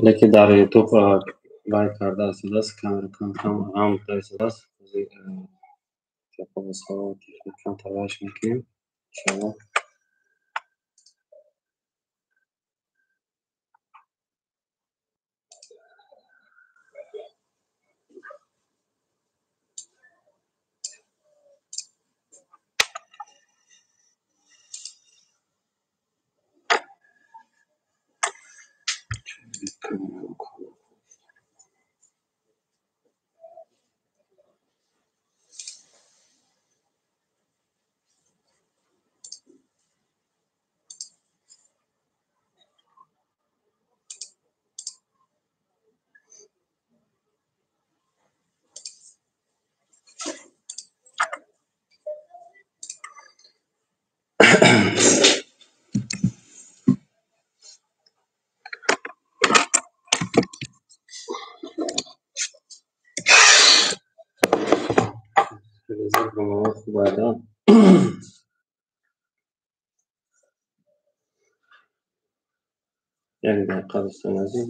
Лекин дар YouTube лайк карда истодааст, камера кам ҳам истодааст. Камтар вайш мекунем, иншоаллоҳ. Як дақиқа, дӯстони азиз.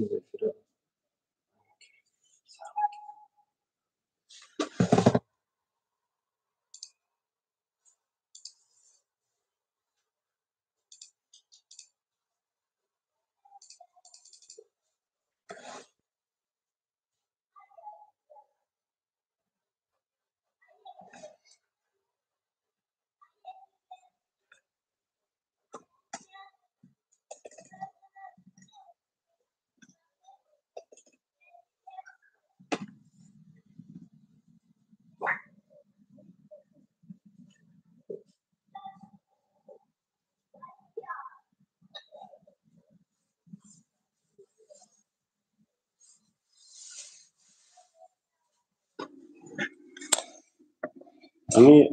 Ами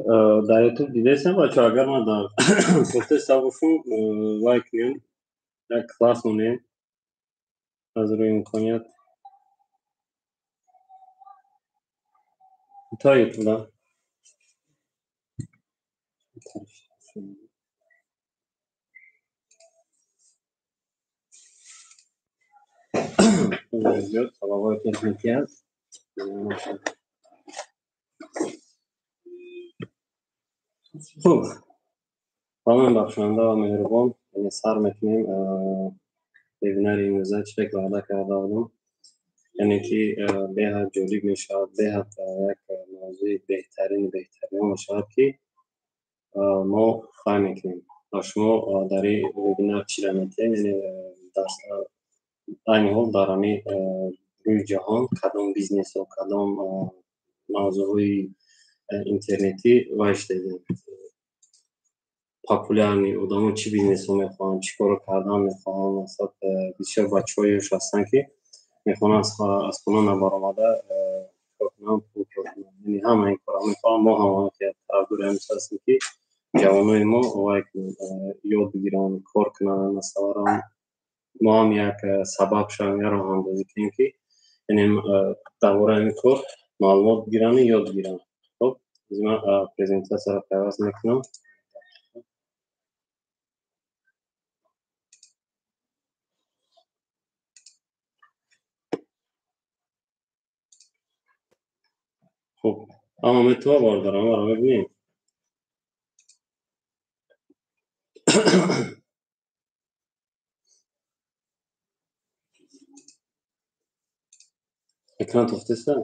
дар YouTube дидесам, бачаҳо, агар ман дар сохтаиста бошам, лайк кунем, як класс монем аз рӯи имконият. То YouTube да. Зиёд сабабҳои техникӣ аст. Хуб, ба бахшанда ва меҳрубон, яъне сар мекунем вебинари имрӯза, чизе ки ваъда карда будам, яъне ки беҳад ҷолиб мешавад, беҳад як мавзӯи беҳтарини беҳтаринҳо мешавад, ки мо фаҳм мекунем ва шумо дар ин вебинар чиро метиҳем, яъне айни ҳол дар ҳамин рӯи ҷаҳон кадом бизнесҳо, кадом мавзӯъҳои интернетӣ вай шудагианд, популярный, одамо чӣ бизнесҳо мехоҳанд, чӣ корро кардан мехоҳанд. Масалан, бисёр бачаҳои ёш ҳастанд, ки мехоҳанд аз хона набаромада кор кунанд, пул кор кунанд, яъне ҳама ин корро мехоҳанд. Мо ҳам тарафдори ҳамин ҳастем, ки ҷавонои мо вай ёд бигиранд, кор кунанд. Масалан, мо ҳам як сабаб шавем, як роҳандозӣ кунем, ки яъне дар бораи ҳамин кор маълумот бигиранду ёд бигиранд. Хуб, ман презентатсияро пайваст мекунам. Хуб, ама метава бародарам, маро мебинем? Экран тофтеста?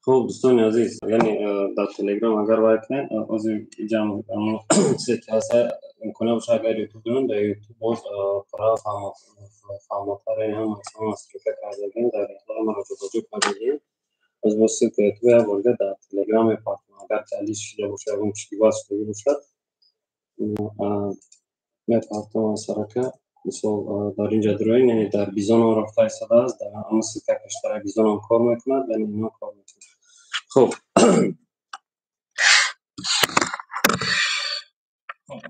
Хуб, дӯстони азиз, яъне дар Телеграм агар вай кунед, ҳозир ҷамъ чизе ки ҳаст, имконият бошад, агар Ютуб дорем, дар Ютуб боз пурра фаҳмотар, яъне ҳама настройка кардагем, дар ҳамаро ҷобаҷо кардагем. Боз бо ссылка Ютуб як бор дига дар Телеграм мепартонам. Агар таълиш шуда бошад, ягон чизи васл шудагӣ бошад, мепартонам сарака. Мисол, дар инҷа дроин, яъне дар Бизонам рафта истодааст, дар ҳама ссылка пештара Бизонам кор мекунад, яъне ино кор мекунад. Хуб,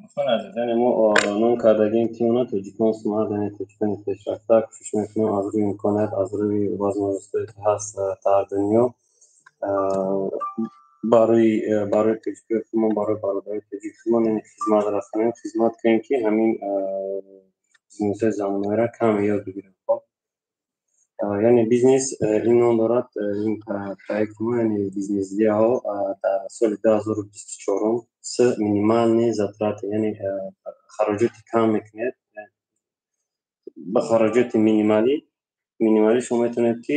дӯстони азиз, яъне мо ном кардагем тимона Тоҷикон Смарт, яъне тоҷикони пешрафта. Кӯшиш мекунем аз рӯи имконият, аз рӯи возможностҳое ки ҳаст дар дунё, Барои тоҷикои худмон, барои бародарои тоҷики худмон, яъне хизмат расонем, хизмат кунем, ки ҳамин бизнесҳои замонаро каме ёд бигирем. Хоб, яъне бизнес ин ном дорад, ин проекти мо, яъне бизнес идеяҳо дар соли 2024 с минимальные затраты, яъне хароҷоти кам мекунед, ба хароҷоти минималӣ шумо метавонед, ки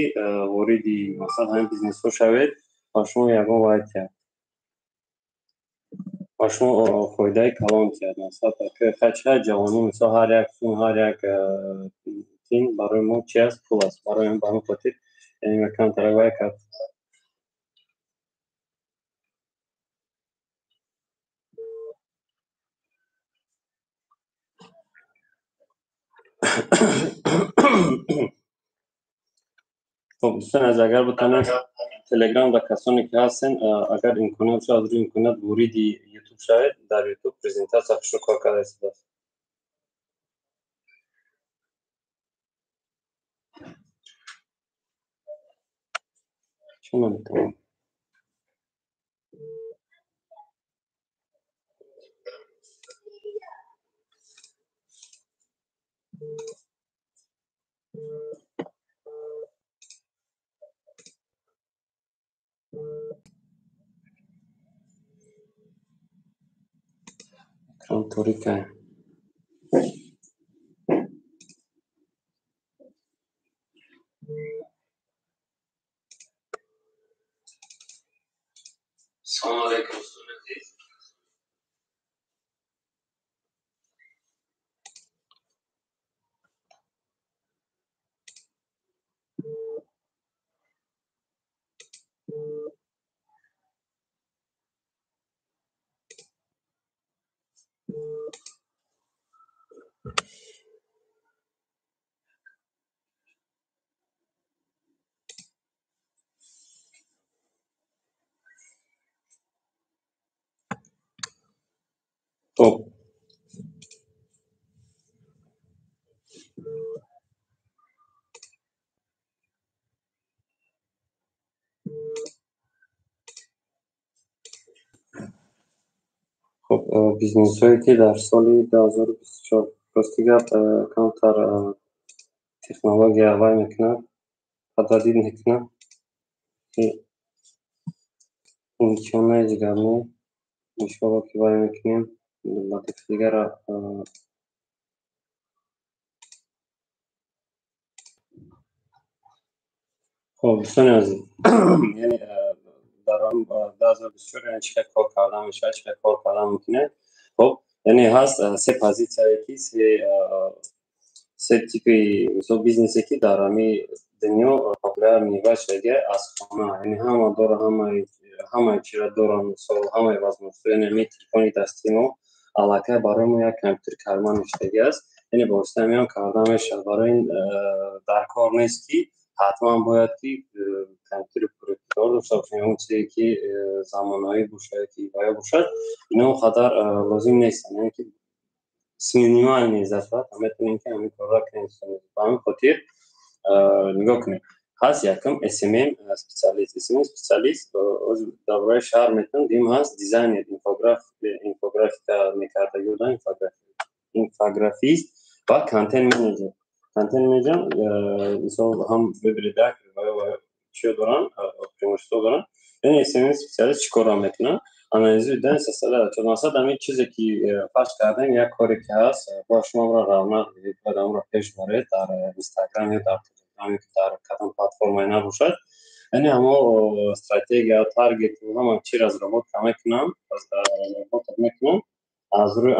вориди, масалан, ҳамин бизнесҳо шавед ва шумо ягон вай тиҳад, ва шумо фоидаи калон тиҳад. Масалан, ҷавонӣ, мисол, ҳар як сум, ҳар як тин барои мо чи аст? Пул аст. Барои ба ҳамин хотир, яъне камтар вай кард. Хоб, дӯстони азиз, агар битавонед, Телеграм дар касоне ки ҳастен, агар имконият шуд, аз рӯи имконият вориди Ютуб шавед. Дар Ютуб презентатсия хушро кор карда истодааст. Чӣ наметавонам? Экран торикае. Салому алайкум, дӯстони азиз. Хоб, бизнесҳое ки дар соли 2024, рости гап, камтар технология вай мекунад, подводить мекунад, ничего ҳеҷ гап не, иншоалло ки вай мекунем ба дигара. Хоб, дӯстони азиз, яъне дар 2024, яъне чӣ хел кор кардан мешавад, чӣ хел кор кардан мумкин аст. Хоб, яъне ҳаст се позитсияе ки се типи, мисол, бизнесе ки дар ҳамин дунё популярный вай шудагия аз хона, яъне ҳама дора, ҳамаи чиро доранд, мисол, ҳамаи возможностҳо, яъне ҳамин телефони дастии мо аллакай барои мо як компютери карман шудагӣ аст, яъне ба воситаи ҳамин карда мешавад. Барои ин дар кор нест, ки ҳатман бояд ки компютери пуриқтидор дошта бошем, он чизе ки замонавӣ бошад, ки ваё бошад, ино он қадар лозим нестанд, яъне ки с минимальный затрат метавонем ки ҳамин корро кунем. Ба ҳамин хотир нигоҳ кунед, ҳаст якум SMM специалист. SMM специалист дар бораи шаҳр метавонад. Дуюм ҳаст дизайнер, инфографика мекардагӣ будан, инфографист ва контент менеҷер. Контент менеҷер, мисол, ҳам веб-редактор ва чиё доранд, преимущество доранд. Яъне SMM специалист чӣ корро мекунад? Анализирует данные, составляет отчет. Масалан, ҳамин чизе ки фарз кардем, як коре ки ҳаст, бояд шумо амро равнақ бидиҳед, бояд амро пеш баред дар Инстаграм ё дар Телеграм ё дар кадом платформае набошад. Яъне ҳамо стратегия, таргет, ҳама чи разработка мекунам, разработка мекунам, аз рӯи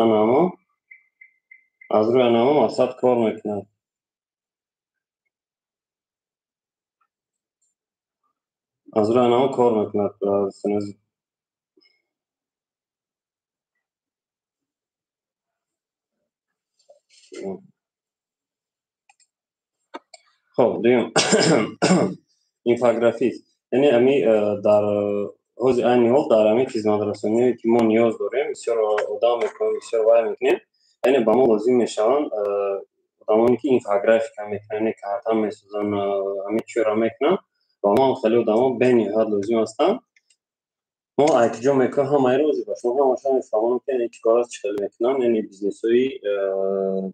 анамо мақсад кор мекунад. Аз рӯи анамо кор мекунад. Хоб, дуюм инфографист, яъне ами дар ҳози айни ҳол дар ҳамин хизматрасоние ки мо ниёз дорем, бисёр одам мекунем, бисёр вай мекунем, яъне ба мо лозим мешаванд одамоне ки инфографика мекунанд, яъне карта месозанд, ҳамин чиро мекунанд. Ва мо ҳам хеле одамо бениҳоят лозим ҳастанд. Мо айтиҷо мекунем ҳамаи рози ба шумо ҳамаша мефаҳмонам, ки яъне чӣ кор аст, чӣ хел мекунам, яъне бизнесҳои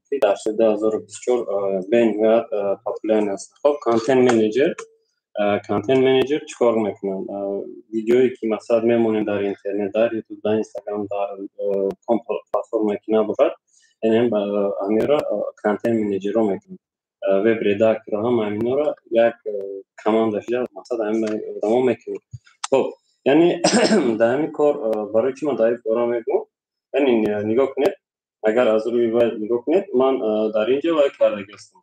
ки дар соли 2024 бениҳоят популярный ҳастанд. Хоб, контент менеҷер чӣ кор мекунанд? Видеое ки мақсад мемонем дар интернет, дар Ютуб, дар Инстаграм, дар платформае ки набошад, яъне ҳаминро контент менеҷерҳо мекунанд. Веб редакторо, ҳама ҳаминҳоро як команда шуда, мақсад ҳамин одамо мекунанд. Хоб, яъне дар ҳамин кор барои чӣ ман дар ин бора мегӯям? Яъне нигоҳ кунед, агар аз рӯи вай нигоҳ кунед, ман дар ин ҷо вай кардаги ҳастам,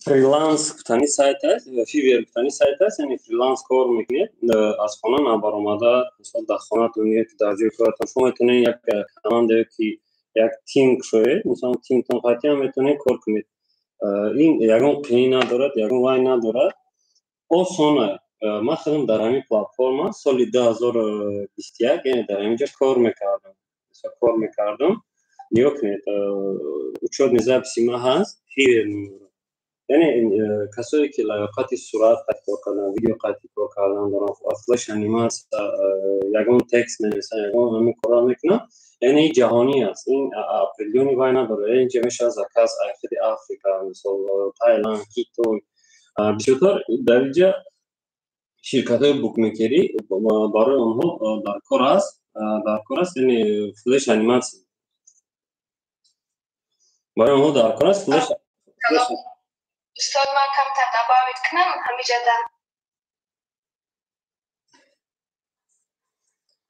фриланс гуфтани сайт аст, Фивер гуфтани сайт аст. Яъне фриланс кор мекунед, аз хона набаромада, мисол, дар хонатон ё ки дар ҷои коратон шумо метавонед як команда ё ки як тим кушоед, мисол, тимтон қатъиян метавонед кор кунед. Ин ягон қиин надорад, ягон вай надорад, осона. Ман худам дар ҳамин платформа соли 2021, яъне дар ҳамин ҷо кор мекардам, кор мекардам. Нигоҳ кунед, учётный записи ман ҳаст, Фивер. Яъне касое ки лаёқати сурат қати кор кардан, видео қати кор кардан доранд, флеш аниматсия, ягон текст менависанд, ягон ҳамин корро мекунанд, яъне ин ҷаҳонӣ аст, ин определённый вай надорад. Инҷа мешавад заказ аз худи Африка, мисол, Тайланд, Хитой. Бисёртар дар инҷа ширкатҳои букмекерӣ, барои онҳо дар кор аст, яъне флеш аниматсия барои онҳо дар кор аст, флеш. Устод, ман камтар добавить кунам ҳамиҷада.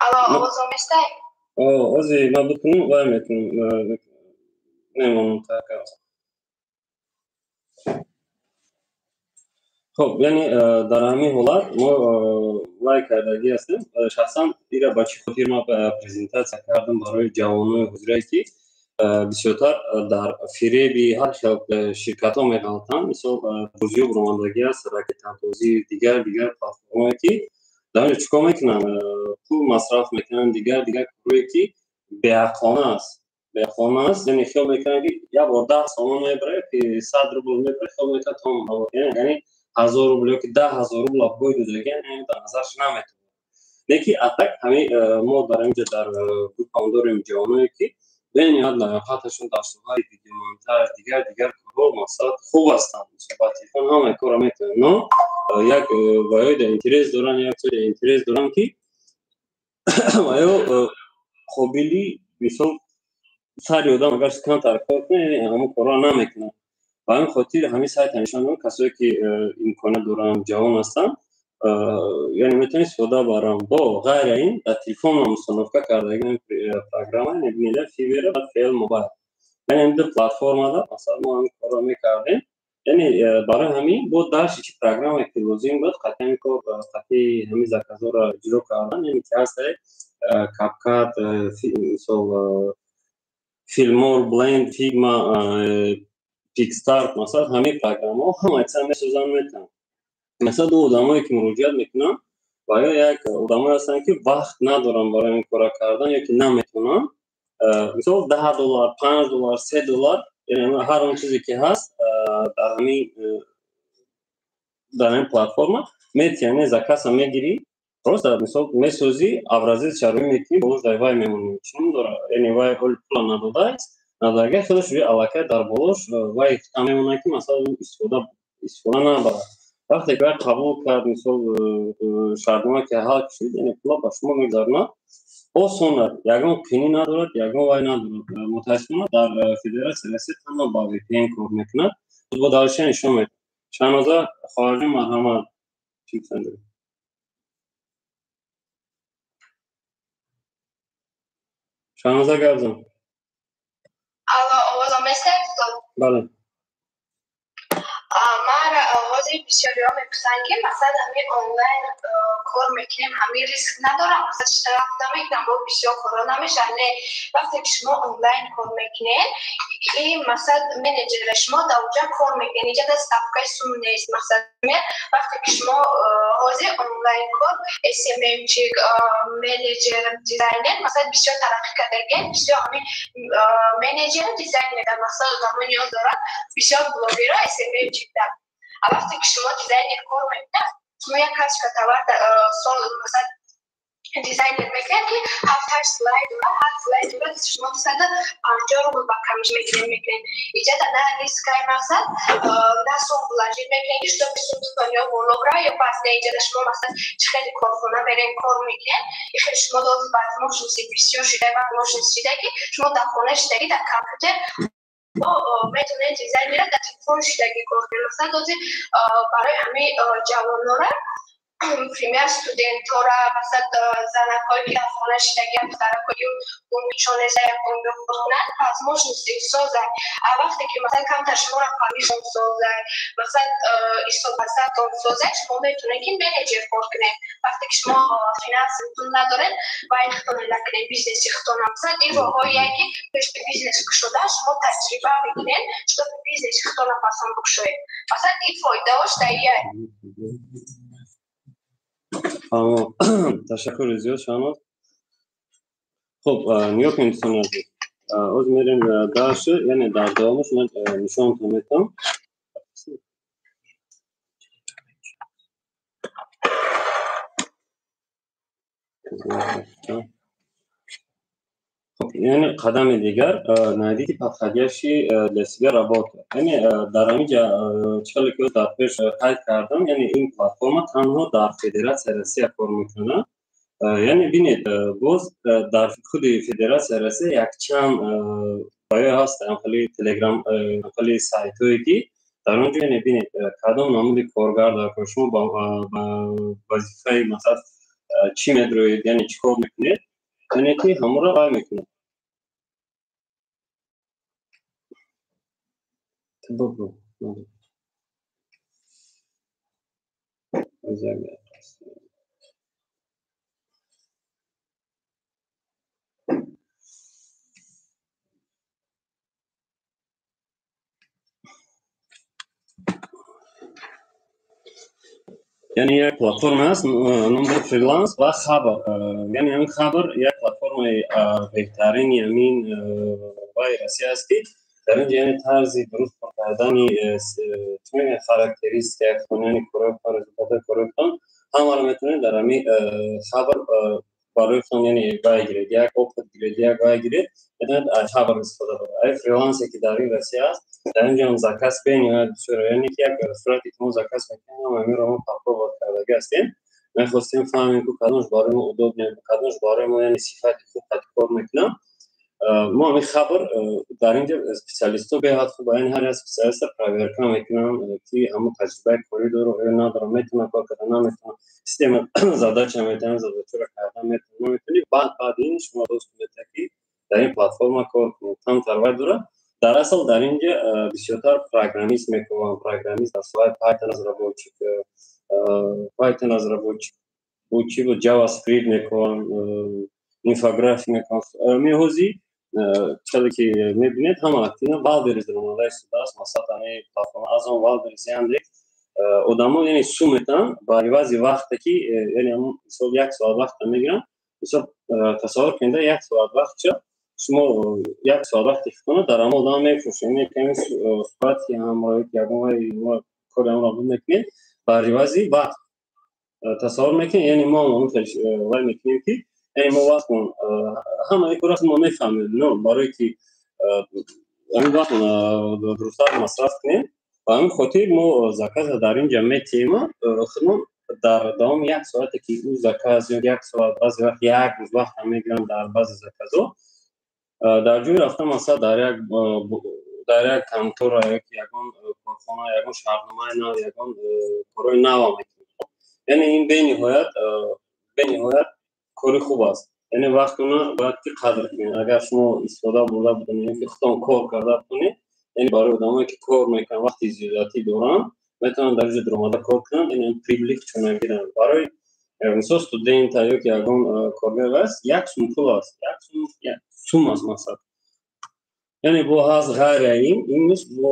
Алло, овозом местай? Ози ман бикунам, вай мекунам, мемонам. Так, хоб, яъне дар ҳамин ҳолат мо вай кардагӣ ҳастем. Шахсан ира ба чӣ хотир ман презентатсия кардам? Барои ҷавонои ҳозирае, ки бисёртар дар фиреби ҳар хел ширкатҳо меғалтанд. Мисол, бозиҳо баромадагӣ аст, ракетандозӣ, дигар дигар платформое, ки дар онҷо чӣ кор мекунанд? Пул масраф мекунанд, дигар дигар корое, ки беақлона аст, беақлона аст. Яъне хиёл мекунанд, ки як бор 10 сомон мебарад, ки 100 рубл мебарад, хиёл мекунад, яъне 1000 рубл ёки 10 000 рубл бой додагиан, дар назарш наметавонад. Леки а так ҳамин мо дар инҷа дар группаам дорем ҷавоное, ки бениҳоят лаёқаташон дар соҳаи видеомонтаж, дигар дигар корҳо, мақсад, хуб ҳастанд. Ба телефон ҳамаи корро метавонанд, но як ваёи дар интерес доранд, як чизи интерес доранд, ки ваё қобили, мисол, сари одам агар камтар кор кунад, ҳамон корро намекунад. Ба ҳамин хотир ҳамин сайт нишон додам. Касое ки имконият доранд, ҷавон ҳастанд, яъне метавонед истифода баранд. Бо ғайри ин дар телефонам установка кардаги программа, бинед, Фивера ва Фл Мобайл, яъне ду платформада, масалан, мо ҳамин корро мекардем. Яъне барои ҳамин бо дарши чи программае ки лозим буд, қатъи ҳамин кор, қатъи ҳамин заказҳоро иҷро кардан, яъне ки ҳастае CapCut, мисол, Filmora, Blender, Figma, PicsArt, масалан, ҳамин программаҳо ҳамаи чиза месозанд, метавонанд. Масалан, ду одамое ки муроҷиат мекунанд, ва ё як одамое ҳастанд, ки вақт надоранд барои ин кора кардан ё ки наметавонанд. Мисол, 10 доллар, 5 доллар, 3 доллар, ҳар он чизе ки ҳаст дар ҳамин платформа метиҳанд. Заказа мегирӣ, просто, мисол, месозӣ, образец шароӣ мекунӣ, болош дар вай мемонӣ, чӣ ном дорад, яъне вай ҳоли пула надодааст, надодага худаш аллакай дар болош вай мемонад, ки масалан истифода набарад. Вақте ки вай қабул кард, мисол, шартнома ки ҳал шуд, яъне пула ба шумо мегузаронад. Осон аст, ягон қинӣ надорад, ягон вай надорад. Мутаассифона, дар Федератсияи Россия танҳо ба VPN кор мекунад. Бо дальше нишон медиҳам. Шаҳноза хоҳарҷон, марҳамат, чӣ гуфтан? Шаҳноза, гап зан. Алло, овозам местай, устод? Бале. Ман Ҳозир бисёриҳо мепурсанд, ки масалан ҳамин онлайн кор мекунем, ҳамин риск надорам, масалан штраф намекунам, бо бисёр корҳо намешавад. Не, вақте ки шумо онлайн кор мекунед, ин масалан менеҷери шумо дар уҷа кор мекунед, инҷа дар ставкаи сум нест. Масалан, вақте ки шумо ҳозир онлайн кор, SMMчик, менеҷер, дизайнер, масалан бисёр тараққӣ кардагианд, бисёр ҳамин менеҷер, дизайнер дар мақсад одамо ниёз дорад, бисёр блогерҳо SMMчик дар. А вақте ки шумо дизайнер кор мекунед, шумо як качка товар сол масалан дизайнер мекунед, ки 7-8 слайд дорад, ҳар слайд дорад, шумо 250 рубл ба камиш мекунед. Иҷада на рискаи мақсад, на сум вложить мекунед, ки чтобы сумтон ё боло бирав ё пас. Не, иҷада шумо масалан чӣ хеле корхона мерен кор мекунед, и хеле шумо дози возможности бисёр шида, возможности шида, ки шумо дар хона шидагӣ, дар компютер метавонед дизайнера дар телефон шидагӣ кор кунед. Масалан, дози барои ҳамаи ҷавонора, пример студентора, масалан занакҳое ки дар хона шидагианд, духтаракҳои умршон якон кор кунанд, возможности созад. А вақте ки масалан камтар шуморо фаҳмишон созад, масалан ҳисобасатон созад, шумо метавонед ки менеҷер кор кунед. Вақте ки шумо финанситон надоред, вай худтон накунед бизнеси худтон. Масалан, ин роҳҳое ки пеши бизнес кушода, шумо таҷриба мекунед, чтобы бизнеси худтонро пасон бикушоед. Масалан, ин фоидаош дар ия. Ташаккури зиёд, Шаҳноз. Хуб, нигоҳ кунед, дӯстони азиз, оз мерем дальше, яъне дар давомаш ман нишонтон метавам. Яъне қадами дигар, найдите подходящий для себя работу. Яъне дар ҳамин ҷа, чӣ ки дар пеш қайд кардам, яъне ин платформа танҳо дар Федератсияи Россия кор мекунад. Яъне бинед, боз дар худи Федератсияи Россия якчанд баё ҳастанд, хеле телеграм, хеле сайтҳое ки дар он ҷо, яъне бинед, кадом намуди коргар дар кор, шумо ба вазифаи масалан чӣ медроед, яъне чӣ кор мекунед, яъне ки ҳамонро вай мекунад. Яъне як платформа аст, ном дорад фриланс ва Хабр. Яъне ҳамин Хабр як платформаи беҳтарини ҳамин вай Россия аст, ки дар ин ҷо яъне тарзи дуруст кор кардани, чӣ мегӯянд, характеристика, яъне корҳои результатҳои корҳои худтон ҳамаро метавонед дар ҳамин Хабр барои худтон, яъне вай гиред, як опыт гиред, як вай гиред, метавонед аз Хабр истифода баред. Ай фрилансе ки дар ин Россия аст, дар ин ҷо ҳам заказ бениҳоят бисёр, яъне ки як сурате ки мо заказ мекунем, ҳама ҳаминро мо попробовать кардагӣ ҳастем. Мехостем фаҳмем, ки кадомаш барои мо удобнее, кадомаш барои мо яъне сифати хуб қати кор мекунам. Мо ҳамин Хабр, дар ин ҷо специалистҳо беҳад хуб, яъне ҳар як специалиста проверка мекунанд, ки ҳамон таҷрибаи корӣ дорад ё надорад, метавонад кор карда, наметавонад, система задача метавонад, задачаро карда метавонад, наметавонӣ. Баъд ин шумо доступ метавонед, ки дар ин платформа кор кунед. Камтар вай дорад. Дар асл дар ин ҷо бисёртар программист мекунанд, программист дар соҳаи Python разработчик, Python разработчик, бо чӣ буд, JavaScript мекунанд, инфографик мекунанд. Меҳози чизе ки мебинед, ҳама активно Wildberries омода истодааст. Масалан, ҳамин платформа Озон, Wildberries, Яндекс, одамо яъне сум метаванд ба ивази вақте ки, яъне ҳамон мисол як соат вақта мегиранд. Мисол, тасаввур кунед, як соат вақтча шумо як соат вақти худтонро дар ҳамон одам мефурӯшед, яъне ками сурати ҳамроҳӣ ки ягон вай кори ҳамонро мекунед бар ивази вақт. Тасаввур мекунед, яъне мо ҳам вай мекунем, ки яъне мо вақтмон ҳама ин корро мо мефаҳмем, но барое ки ҳамин вақтмон дурусттар масраф кунем, ба ҳамин хотир мо заказа дар ин ҷа метиҳем, худмон дар давоми як соате ки ӯ заказ ё як соат, баъзе вақт як рӯз вақт ҳам мегиранд дар баъзе заказҳо, дар ҷои рафта масалан дар як контора ё ки ягон корхона, ягон шартномаи нав, ягон корҳои нава мекунем. Яъне ин бениҳоят кори хуб аст. Яъне вақтона бояд ки қадр кунед. Агар шумо истифода бурда будонед ё ки худтон кор карда бутонед, яъне барои одамое ки кор мекунанд, вақти зиёдатӣ доранд, Метавонанд дар ҷо даромада кор кунанд, яъне прибыли чуна гиранд. Барои мисол студента ё ки ягон коргар аст, як сум пул аст, як сум, як сум аст, мақсад. Яъне бо ҳаст ғайри ин бо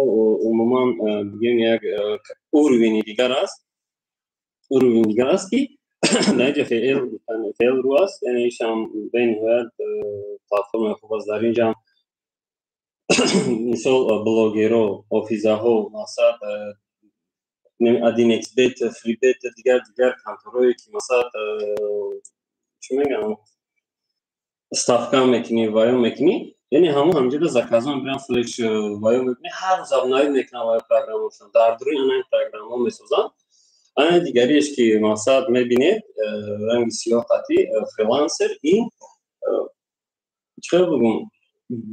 умуман бигем як уровень и дигар аст, уровень дигар аст, ки дар инҷа феъл рӯ аст. Яъне ишам бениҳоят платформаи хуб аст. Дар инҷам мисол блогерҳо, ҳофизаҳо, мақсад, 1xBet, Freebet, дигар дигар конторҳое, ки мақсад, чӣ мегӯям, ставка мекунӣ, ваё мекунӣ, яъне ҳамон ҳамҷода заказҳо мебиранд, флеш ваё мекунӣ, ҳар рӯз обновить мекунанд ваё программашон, дар дуруни ана программаҳо месозанд. Ана дигариеш, ки мақсад мебинед, ранги сиёҳ қатӣ, фрилансер, ин чӣ хел бигӯм,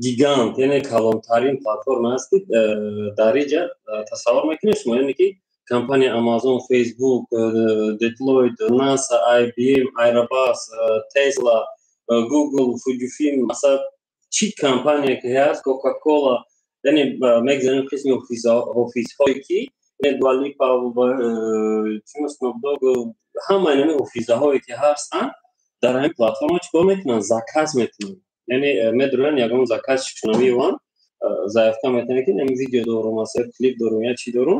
гигант, яъне калонтарин платформа аст, ки дар инҷа тасаввур мекунед шумо, яъне ки компания Amazon, Facebook, Deloitte, NASA, IBM, Airbus, Tesla, Google, Fujifilm, масалан, чӣ компания ки ҳаст, Coca-Cola, яъне мегзанем қисми офисҳое, ки Dua Lipa, Snoop Dogg, ҳама инами офисаҳое ки ҳастанд, дар ҳамин платформа чӣ кор мекунанд? Заказ мекунанд. Яъне медуранд, ягон заказ шуна меёванд, заявка метавонед, ки ин видео дорум, масалан, клип дорум, я чӣ дорум.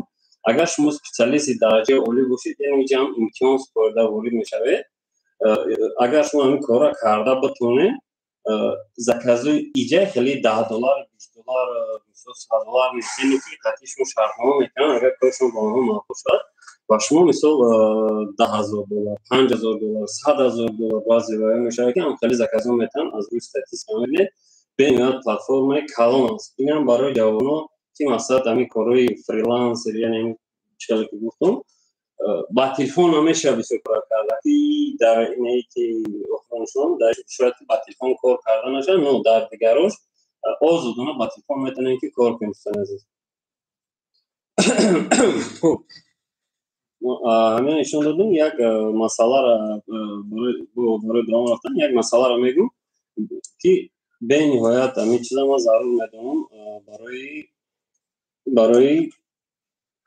Агар шумо специалисти дараҷаи олӣ бошед, яъне инҷа ҳам имтиҳон супорида ворид мешавед. Агар шумо ҳамин корро карда битонед, заказҳои иҷа хеле 10 доллар, 20 доллар, мисол, 100 доллар нест. Яъне ки қатъи шумо шартнома мекунанд, агар кори шумо ба онҳо маъқул шавад, ва шумо мисол 10 000 доллар, 5000 доллар, 100 000 доллар, баъзе ваё мешавад, ки ҳам хеле заказҳо метавонанд. Аз рӯи статистика мебинед, бениҳоят платформаи калон аст. Инам барои ҷавоно, ки мақсад ҳамин корҳои фрилансер, яъне чӣ хеле ки гуфтум, ба телефон намешавад бисёр кора карда, ки дар инае ки охироншон шояд ба телефон кор карда нашавад, но дар дигарош озодона ба телефон метавонем, ки кор кунем, дӯстони азиз. Хуб, ҳамин нишон додем. Як масъаларо барои давом рафтан як масъаларо мегӯм, ки бениҳоят ҳамин чиза ман зарур медонам, барои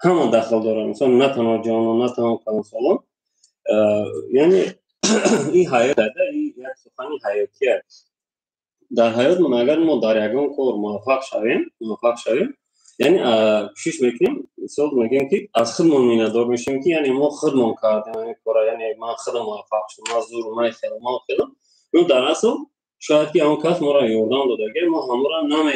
ҳама дахл дорад, мисол, на танҳо ҷавонон, на танҳо калонсолон. Яъне ин ҳаёт, ин як сухани ҳаётия. Дар ҳаётмон агар мо дар ягон кор муваффақ шавем, яъне кӯшиш мекунем, мисол, мегӯем, ки аз худмон миннатдор мешавем, ки яъне мо худмон кардем ҳамин кора, яъне ман худам муваффақ шудам, ман зур, ман хелам, ман хелам. Ну, дар асл шояд ки ҳамон кас моро ёрдам додаги, мо ҳамонро наме,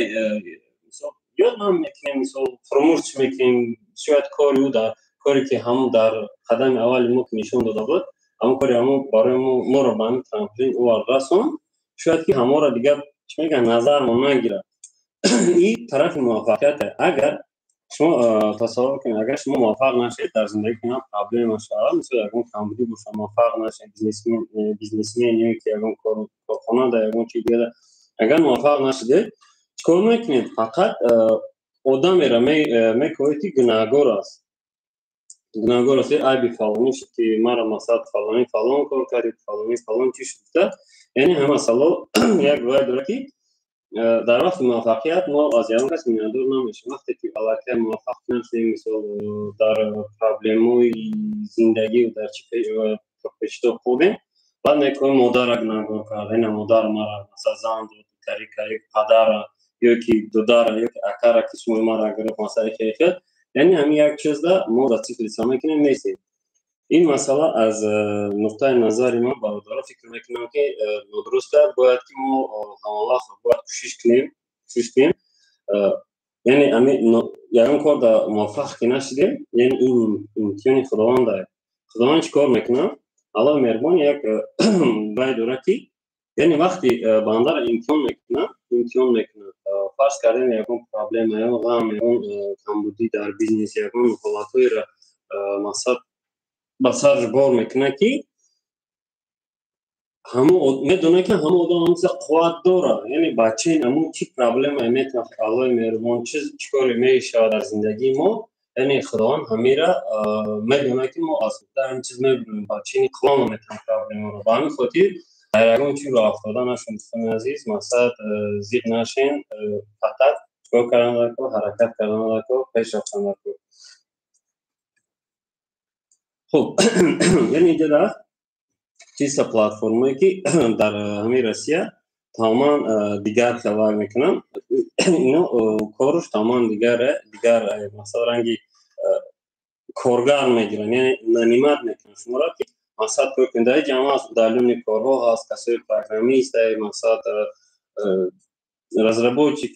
мисол, ёд намекунем, мисол, фуромӯш мекунем. Шояд кори ӯ дар коре ки ҳамон дар қадами аввали мо ки нишон дода буд, ҳамон кори ҳамон барои мо моро ба ҳамин трамплин овард, расон, шояд ки ҳамонро дигар, чӣ мегӯянд, назармон нагирад. Ин тарафи муваффақият. Агар шумо тасаввур кунед, агар шумо муваффақ нашед дар зиндагӣ, кунам проблема шавад, мисол, ягон камбудӣ боша, муваффақ нашед, бизнесмен ё ки ягон корхона да ягон чи дигар, агар муваффақ нашудед, чӣ кор мекунед? Фақат одамеро мекоҳед, ки гунаҳгор аст, гунаҳгор аст, айби фалонӣ шуд, ки мара, масалан, фалонӣ фалон кор кард, фалонӣ фалон чӣ шуд гуфта. Яъне ҳама масъало як вай дорад, ки дар вақти муваффақият мо аз ягон кас миннатдор намешавем. Вақте ки аллакай муваффақ нашудем, мисол, дар проблемҳои зиндагӣ, дар чӣ печто хӯрдем, баъд мекунем модарра гунаҳгор кард, ина модар мара, масалан, зан дод, кари кари, падара ё ки додара ё ки акара, ки шумо мара гирифт, масалан, хел хел. Яъне ҳамин як чизда мо зациклиться мекунем, нестем. Ин масъала аз нуқтаи назари ман, бародаро, фикр мекунам, ки нодуруст аст. Бояд ки мо ҳамавақт бояд кӯшиш кунем. Яъне ҳамин ягон кор да муваффақ ки нашудем, яъне ин имтиҳони Худованд аст. Худованд чӣ кор мекунад? Аллоҳи меҳрубон як вай дорад, ки яъне вақти бандаро имтиҳон мекунад, фарз кардем, ягон проблема, ягон ғам, ягон камбудӣ дар бизнес, ягон ҳолатҳоеро, мақсад, ба сарш бор мекунад, ки медонад, ки ҳамон одам ҳамон чиза қувват дорад. Яъне бачаи ҳамон чӣ проблемае метавонад, Аллоҳи меҳрубон чӣ коре мешавад дар зиндагии мо, яъне Худованд ҳамира медонад, ки мо аз ҳамин чиз мебинем, бачаи қувва метавонад проблемаро. Ба ҳамин хотир дар ягон чи роҳ афтода нашун, дӯстони азиз, мақсад, зиқ нашен, фақат чикор кардан даркор? Ҳаракат кардан даркор, пеш рафтан даркор. Хуб, яъне инҷа аст чиста платформае, ки дар ҳамин Россия тамоман дигар хабар мекунанд. Ино коруш тамоман дигар, масалан, ранги коргар мегиранд, яъне нанимать мекунанд шуморо, ки мақсад кор кунед. Дар ҷамъ аст, удалённый корҳо ҳаст, касои программист, мақсад, разработчик,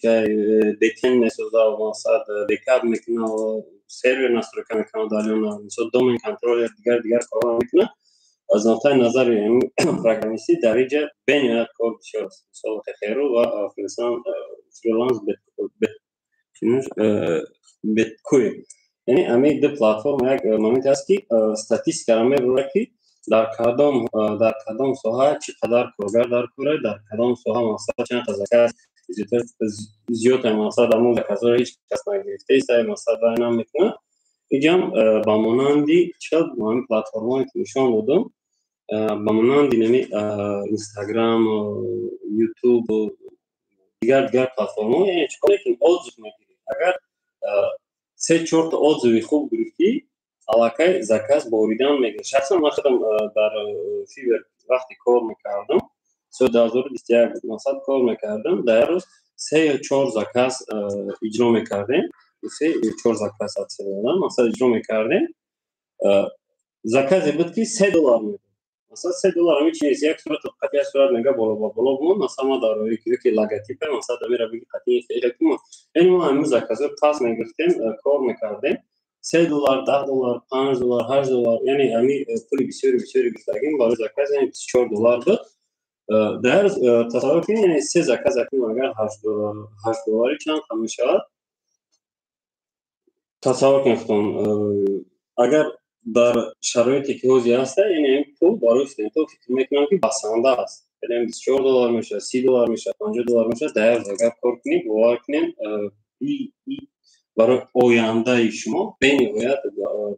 бэкенд месозад, мақсад, бэкап мекунад, сервер настройка мекунад удалённо, мисол, домен контроллер, дигар дигар корҳо мекунад. Аз нуқтаи назари программистӣ дар инҷа бениҳоят кор бисёр аст. Мисол, херу ва фриланс беткуй, яъне ҳамин ду платформа як моменте аст, ки статистикаро мебурад, ки дар кадом соҳа чӣ қадар коргар дар кора, дар кадом соҳа, мақсад, чанд та заказ зиёд, мақсад, ҳамон заказҳоро ҳеҷ кас нагирифтаист, мақсад, вай намекунад. Инҷам ба монанди чӣ ҳамин платформое, ки нишон додам, ба монанди нами Инстаграм, Ютуб, дигар дигар платформаҳо. Яъне чӣ кор мекунӣ? Отзыв мегирӣ. Агар се чорта отзыви хуб гирифтӣ, аллакай заказ боридан мегирад. Шахсан ман худам дар Фивер вақте кор мекардам, соли 2021, мақсад, кор мекардам, дар як рӯз се ё чор заказ иҷро мекардем, се ё чор заказ, мақсад, иҷро мекардем. Заказе буд, ки 3 доллар медод. Масалан, 3 доллар ҳамин чи нест. Як сурат қатъи, як сурат мега боло ба боло бумон, масалан, ма дар ки логотипе, масалан, дамира биги қатъи хеле. Яъне мо ҳамин заказҳо пас мегирифтем, кор мекардем, 3 доллар, 10 доллар, 5 доллар, 8 доллар, яъне ҳамин пули бисёри бисёри гирифтагим барои заказ, яъне 24 доллар буд дар. Тасаввур кунед, яъне се заказ акнун агар 8 доллари чанд мешавад? Тасаввур кунед худтон, агар дар шароите, ки ҳозир ҳаста, яъне ин пул барои студентҳо, фикр мекунам, ки басанда аст. Яъне 24 доллар мешавад, 30 доллар мешавад, 50 доллар мешавад дар як агар кор кунед. Бовар кунед, барои ояндаи шумо бениҳоят,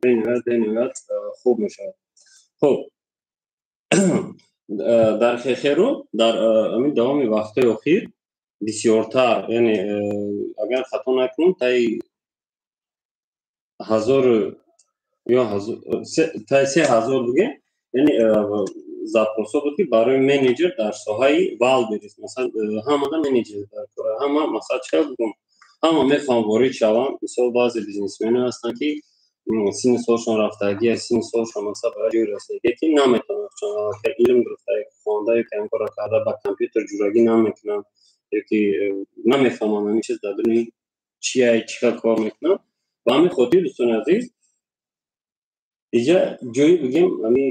бениҳоят, бениҳоят хуб мешавад. Хуб, дар хехеру дар ҳамин давоми вақтҳои охир бисёртар, яъне агар хато накунам, таи ҳазору ё таи 3000 бигем, яъне запросҳо буд, ки барои менеҷер дар соҳаи Валберис. Масалан, ҳамада менеҷер дар кора, ҳама, масалан, чӣ бигӯм, ҳама мехоҳанд ворид шаванд. Мисол, баъзе бизнесмене ҳастанд, ки синни солшон рафтагӣ, синни солшон, масалан, ба ҷои расидагӣ, ки наметавонанд, илм гирифта, хонда ё ин корро карда, ба компютер ҷурагӣ намекунанд ёки намефаҳманд ҳамин чиз дар дуни чия, чӣ хел кор мекунанд. Ба ҳамин хотир, дӯстони азиз, иҷа ҷои, бигем, ҳамин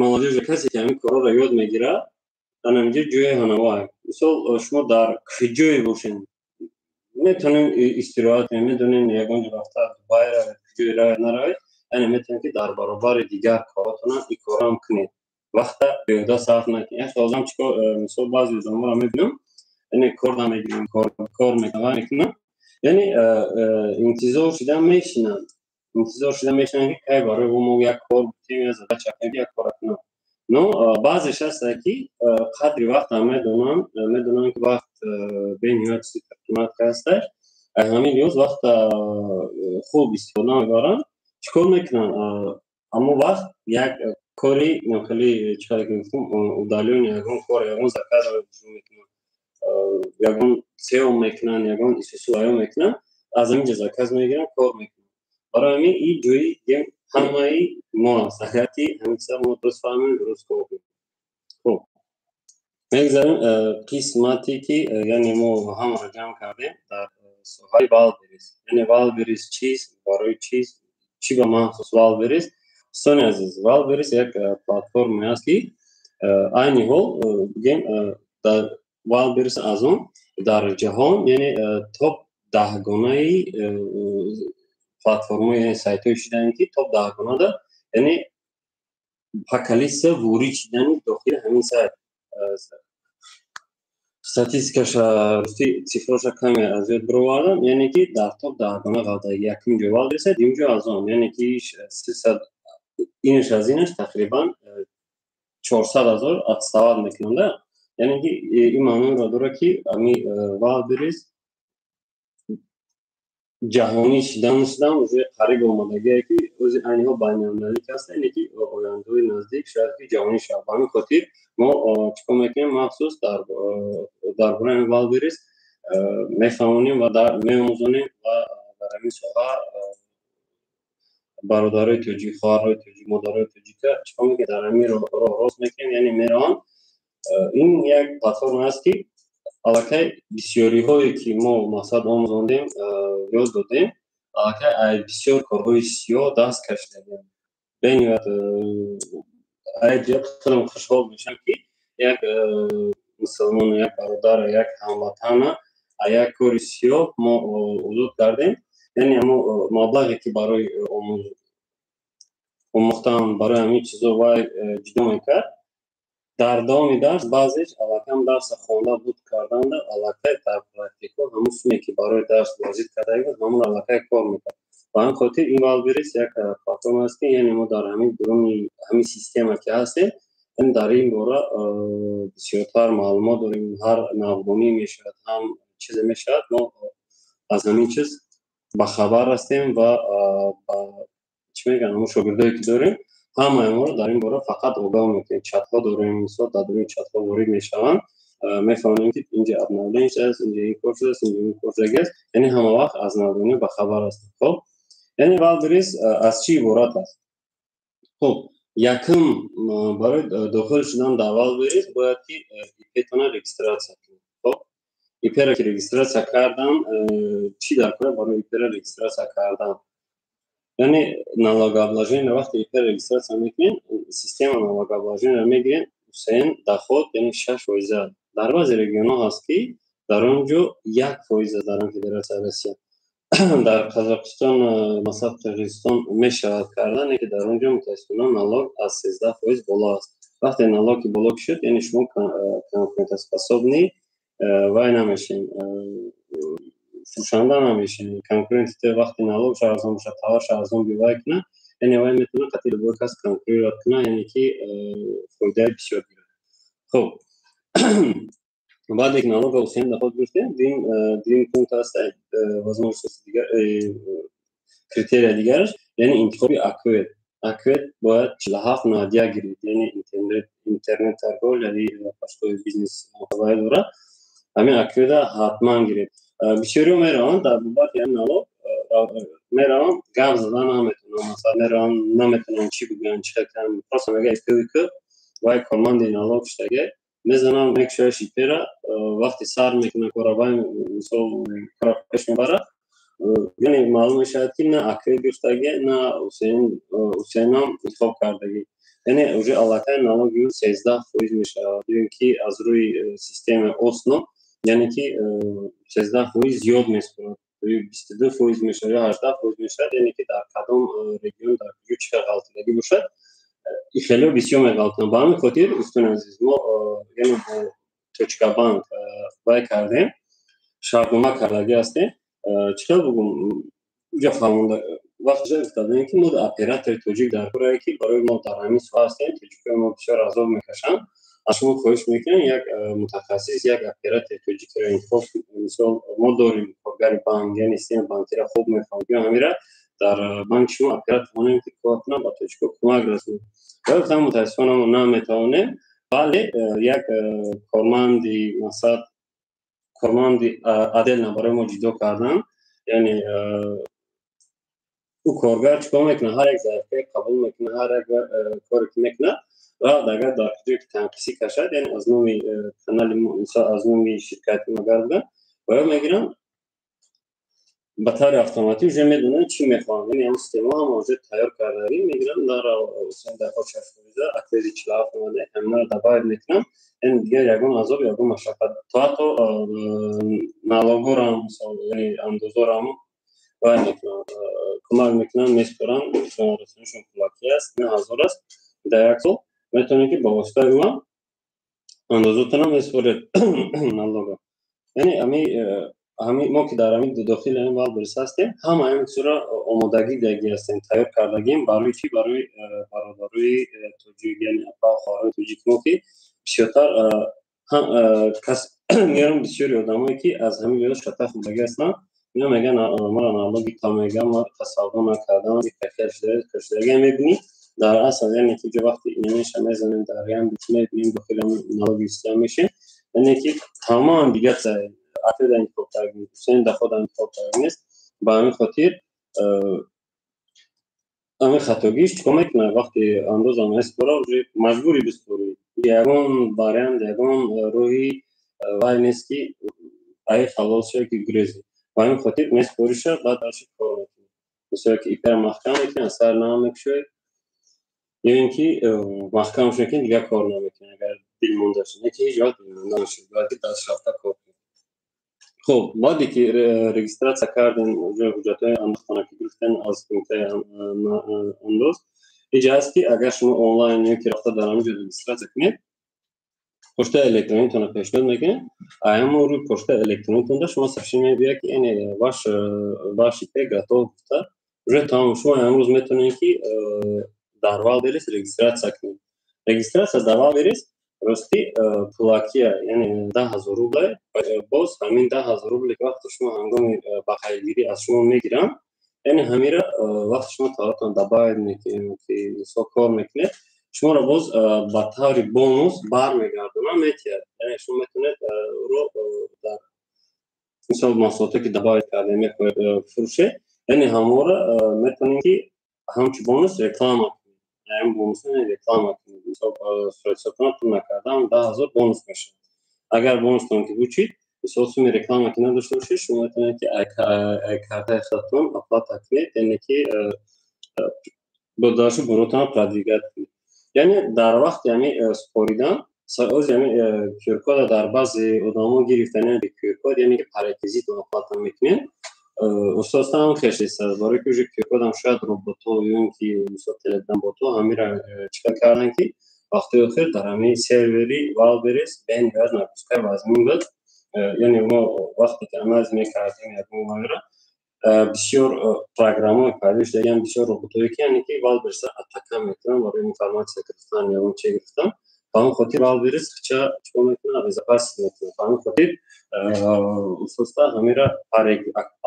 молодежи, касе ки ҳамин корҳоро ёд мегирад, ана инҷа ҷои ҳанавай. Мисол, шумо дар куҷое бошед, метавонем истироҳат кунем, метавонем ягон ҷо рафта, Дубай равед, куҷое равед, наравед, яъне метавонед, ки дар баробари дигар коротона ин корам кунед, вақта беҳуда сарф накунед. Як одам чикор, мисол, баъзе одаморо мебинам, яъне кор намегиранд, кор мекунанд, яъне интизор шуда мешинанд, интизор шуда мешинанд, ки кай барои мо як кор бутем, я задача, як кора кунам. Но баъзеш ҳаста, ки қадри вақтам медонанд, медонанд, ки вақт бениҳоят чизи қимат ҳасташ. Аз ҳамин лиҳоз вақта хуб истифода мебаранд. Чӣ кор мекунанд? Аммо вақт як кори хеле, чӣ қадар ки гуфтам, удалённый ягон кор, ягон заказ мекунанд, ягон сео мекунанд, ягон исусу аё мекунанд, аз ҳамин ҷо заказ мегиранд, кор мекунанд. Барои ҳамин ин ҷои ҳамаи мо аст, агар ки ҳамин чиза мо дуруст фаҳмем, дуруст кор кунем. Хуб, мегзарем қисмате, ки яъне мо ҳамаро ҷамъ кардем дар соҳаи Валберис. Яъне Валберис чист, барои чист, чӣ ба махсус Валберис? Дӯстони азиз, Валберис як платформе аст, ки айни ҳол, бигем, дар Валберис аз он дар ҷаҳон, яъне топ 10-гонаи платформаи, яъне сайтҳое шудаанд, ки топ 10-гонада, яъне по количество ворид шудани дохили ҳамин сайт. Статистикаша, рости, цифроша каме аз ёд бировардам, яъне ки дар топ 10-гона ғалта якум ҷо Валберис, дуюм ҷо аз он, яъне ки 300, инаш аз инаш тақрибан 400 000 отставать мекунанда. Яъне ки ин маъноро дорад, ки ами Валберис Ҷаҳонӣ шидан уже қариб омадагие, ки ози айниҳо байналмилалӣ ҳаст, яъне ки ояндаҳои наздик шояд ки ҷаҳонӣ шавад. Ба ҳамин хотир мо чӣ кор мекунем? Махсус дар бораи ҳамин Вайлдберриз мефаҳмонем ва меомӯзонем ва дар ҳамин соҳа бародарои тоҷик, хоҳарҳои тоҷик, модарои тоҷика чӣ кор мекунем? Дар ҳамин роҳ рост мекунем, яъне мераванд. Ин як платформа аст, ки аллакай бисёриҳое ки мо, мақсад, омӯзондем, ёд додем, аллакай ай бисёр корҳои сиёҳ даст кашидагианд. Бениҳоят ай ҷиҳат хеле хушҳол мешавам, ки як мусулмон, як бародар, як ҳамватана як кори сиёҳ мо озод кардем. Яъне ҳамо маблағе, ки барои омӯхтан, барои ҳамин чизо вай ҷудо мекард, дар давоми дарс баъзеш аллакай дарса хонда буд карданда, аллакай дар практика ҳамун суме, ки барои дарс ворид карда буд, ҳамун аллакай кор мекард. Ба ҳамин хотир ин Вайлдберриз як платформа аст, ки яъне мо дар ҳамин дуруни ҳамин система ки ҳастем, дар ин бора бисёртар маълумот дорем. Ҳар навгонӣ мешавад, ҳам чизе мешавад, мо аз ҳамин чиз бахабар ҳастем ва, чӣ мегӯянд, ҳамун шогирдое, ки дорем, ҳамаи моро дар ин бора фақат огаҳ мекунем. Чатҳо дорем, мисол, дар дуруни чатҳо ворид мешаванд, мефаҳмем, ки инҷа обновление аст, инҷа ин кор шудааст, инҷа ин кор шудагӣ аст, яъне ҳама вақт аз навгонӣ бахабар ҳастем. Хоб, яъне Вайлдберриз аз чӣ иборат аст? Хуб, якум, барои дохил шудан дар Вайлдберриз бояд ки ИП-тона регистрация кунед. Хоб, ИП-ра ки регистрация кардан, чӣ дар кора барои ИП-ра регистрация кардан? Яъне налогообложение. Вақте ИП регистрация мекунем, система налогообложение мегирем, УСН доход, яъне 6%. Дар баъзе регионҳо ҳаст, ки дар он ҷо 1% аст. Дар он Федератсияи Россия, дар Қазоқистон, масалан, Қирғизистон мешавад кардан, ки дар он ҷо мутаассифона налог аз 13% боло аст. Вақте налог ки боло шуд, яъне шумо конкурентоспособный вай намешем, фурӯшанда намешем. Конкуренти вақте налог арзон бошад, товарш арзон бивай кунад, яъне вай метавонад қати любой кас конкурировать кунад, яъне ки фоидаи бисёр гирад. Хуб, баъде ки налога УСН доход гирифтем, дуюм пункт аст, возможности дигар, критерия дигараш, яъне интихоби ОКВЭД. ОКВЭД бояд 47,91 гирид, яъне интернет торговля, яъне почтовый бизнес вай дорад, ҳамин ОКВЭДа ҳатман гиред. Бисёриҳо мераванд, дар бобати ҳамин налог мераванд, гап зада наметавонанд, масалан, мераванд, наметавонанд чӣ бигӯянд, чӣ карданд. Просто мега ИП вай корманди налог шудаге, мезанам, мекушояш ИП-ра, вақте сар мекунад кора, вай, мисол, кора пеш мебарад, яъне маълум мешавад, ки на ОКВЭД гирифтагӣ, на УСН-ам интихоб кардагӣ, яъне уже аллакай налоги ӯ 13% мешавад, ё ки аз рӯи системаи ОСНО, яъне ки 13% зиёд меспорад, 22% мешавад ё 18% мешавад. Яъне ки дар кадом регион, дар куҷо чӣ қадр ғалтидагӣ бошад, хеле бисёр меғалтанд. Ба ҳамин хотир, дӯстони азиз, мо яъне бо Точка Банк вай кардем, шартнома кардагӣ ҳастем. Чӣ хел бугум, уҷа фаҳмонда вақт гуфта будем, ки мо оператори тоҷик дар корае, ки барои мо дар ҳамин соҳа ҳастем, тоҷикои мо бисёр азоб мекашанд. Аз шумо хоҳиш мекунем, як мутахассис, як оператори тоҷикиро интихоб. Мисол, мо дорем коргари банк, яъне системаи банкиро хуб мефаҳмад, ё ҳамира дар банки шумо оператор монем, ки кор кунам, ба тоҷико кӯмак расонем. Ва гуфтам, мутаассифона, мо наметавонем, вале як корманди, мақсад, корманди отдельно барои мо ҷудо кардан. Яъне ӯ коргар чӣ кор мекунад? Ҳар як заявкае қабул мекунад, ҳар як коре ки мекунад ва агар дар ҷое ки танқисӣ кашад, яъне аз номи канали, мисол, аз номи ширкати магар буда, ва ё мегирам, ба таври автоматӣ уже медонанд, чӣ мехоҳанд. Яъне ҳамн система ҳама уже тайёр кардагӣ, мегирам, дар дафъа 6%, ОКВЭДи 47 омада, ҳаминро добавить мекунам. Яъне дигар ягон азоб, ягон машаққат, то ҳатто налогҳоро, мисол, яъне андозҳоро вай мекунанд, кӯмак мекунанд, меспоранд. Расонишон пулакӣ аст, 9000 аст дар як сол. Метавонед, ки ба воситаи ӯ ҳам андозотонам меспоред, налога. Яъне ҳами мо, ки дар ҳамин дохили ҳамин Вайлдберриз ҳастем, ҳама ҳамин чизро омодагӣ дагӣ ҳастем, тайёр кардагим. Барои чӣ? Барои бародарои тоҷик, яъне апа, хоҳарои тоҷик мо, ки бисёртар кас меёрам, бисёри одамое, ки аз ҳамин лиҳоз шата хӯрдагӣ ҳастанд. Ино меган, мара налоги та меган, ма савдо накардам, кашидага мебинӣ. Дар асл, яъне ки ҷо вақти инамеша мезанем, дар Яндекс мебинем, дохили налоги система мешем, яъне ки тамоман дигар ответ интихоб кардем, сен доход интихоб кардем нест. Ба ҳамин хотир ҳамин хатогиш чикор мекунад? Вақти андоза меспора, уже маҷбури биспорӣ. Ягон вариант, ягон роҳи вай нест, ки ай халос шавӣ, ки гурезӣ. Ба ҳамин хотир меспориша, баъд дарши кор мекунӣ. Мисол, ки ИП-ра маҳкам мекунӣ, аз сар намекушоӣ, ё ин ки маҳкам мекунӣ, дигар кор намекунӣ, агар дилмонда шуд. Не ки ҳеҷ вақт дилмонда нашуд, бояд ки даст рафта кор кунӣ. Хуб, баъде ки регистрация кардем, уже ҳуҷҷатҳои андозтона ки гирифтем аз кумитаи андоз, иҷа аст, ки агар шумо онлайн ё ки рафта дар ҳамин ҷо регистрация кунед, почтаи электронитонро пешниҳод мекунед. Аямо рӯи почтаи электронитонда шумо сообщение мебиёяд, ки яъне ваш ИП готов гуфта, уже тамом. Шумо имрӯз метавонед, ки дар Валберис регистрация кунед. Регистрация дар Валберис ростӣ пулакия, яъне 10 000 рубле. Боз ҳамин 10 000 рубле, ки вақте шумо ҳангоми ба қайдгирӣ аз шумо мегиранд, яъне ҳамира вақте шумо товартон добавить мекунед, ки мисол кор мекунед, шуморо боз ба таври бонус бармегардонад, метиҳад. Яъне шумо метавонед ӯро дар мисол маҳсулоте, ки добавить кардем, мехоҳед фурӯшед, яъне ҳамонро метавонед, ки ҳамчун бонус реклама кунед. Ҳамин бонус реклама кунед. Мисол, суратҳисобтона пур накардам, 10 000 бонус мешавад. Агар бонустон ки бучид, мисол, суми реклама ки надошта бошед, шумо метавонед, ки ай картаи худатон оплата кунед, яъне ки бо дашу буротона продвигать кунед. Яъне дар вақти ҳамин супоридан ози ҳамин QR-кода дар баъзе одамо гирифтан, яъне QR-код, яъне ки по реквизиту оплата мекунед. Устодам ҳам хешеста, барои ки уже QR-кодам шояд роботҳо ё ин ки мисол телеграм ботҳо ҳамира чикор карданд, ки вақтҳои охир дар ҳамин сервери Валберис бениҳоят нагрузкаи вазмин буд. Яъне мо вақте ки анализ мекардем ягон вайра, бисёр программаҳое пайдо шудагиан, бисёр роботҳое, ки яъне ки Валбериса атака мекунанд барои информация гирифтан, ягон чи гирифтан. Ба ҳамин хотир Валберис ча чикор мекунад? Безопасить мекунад. Ба ҳамин хотир усоста ҳамира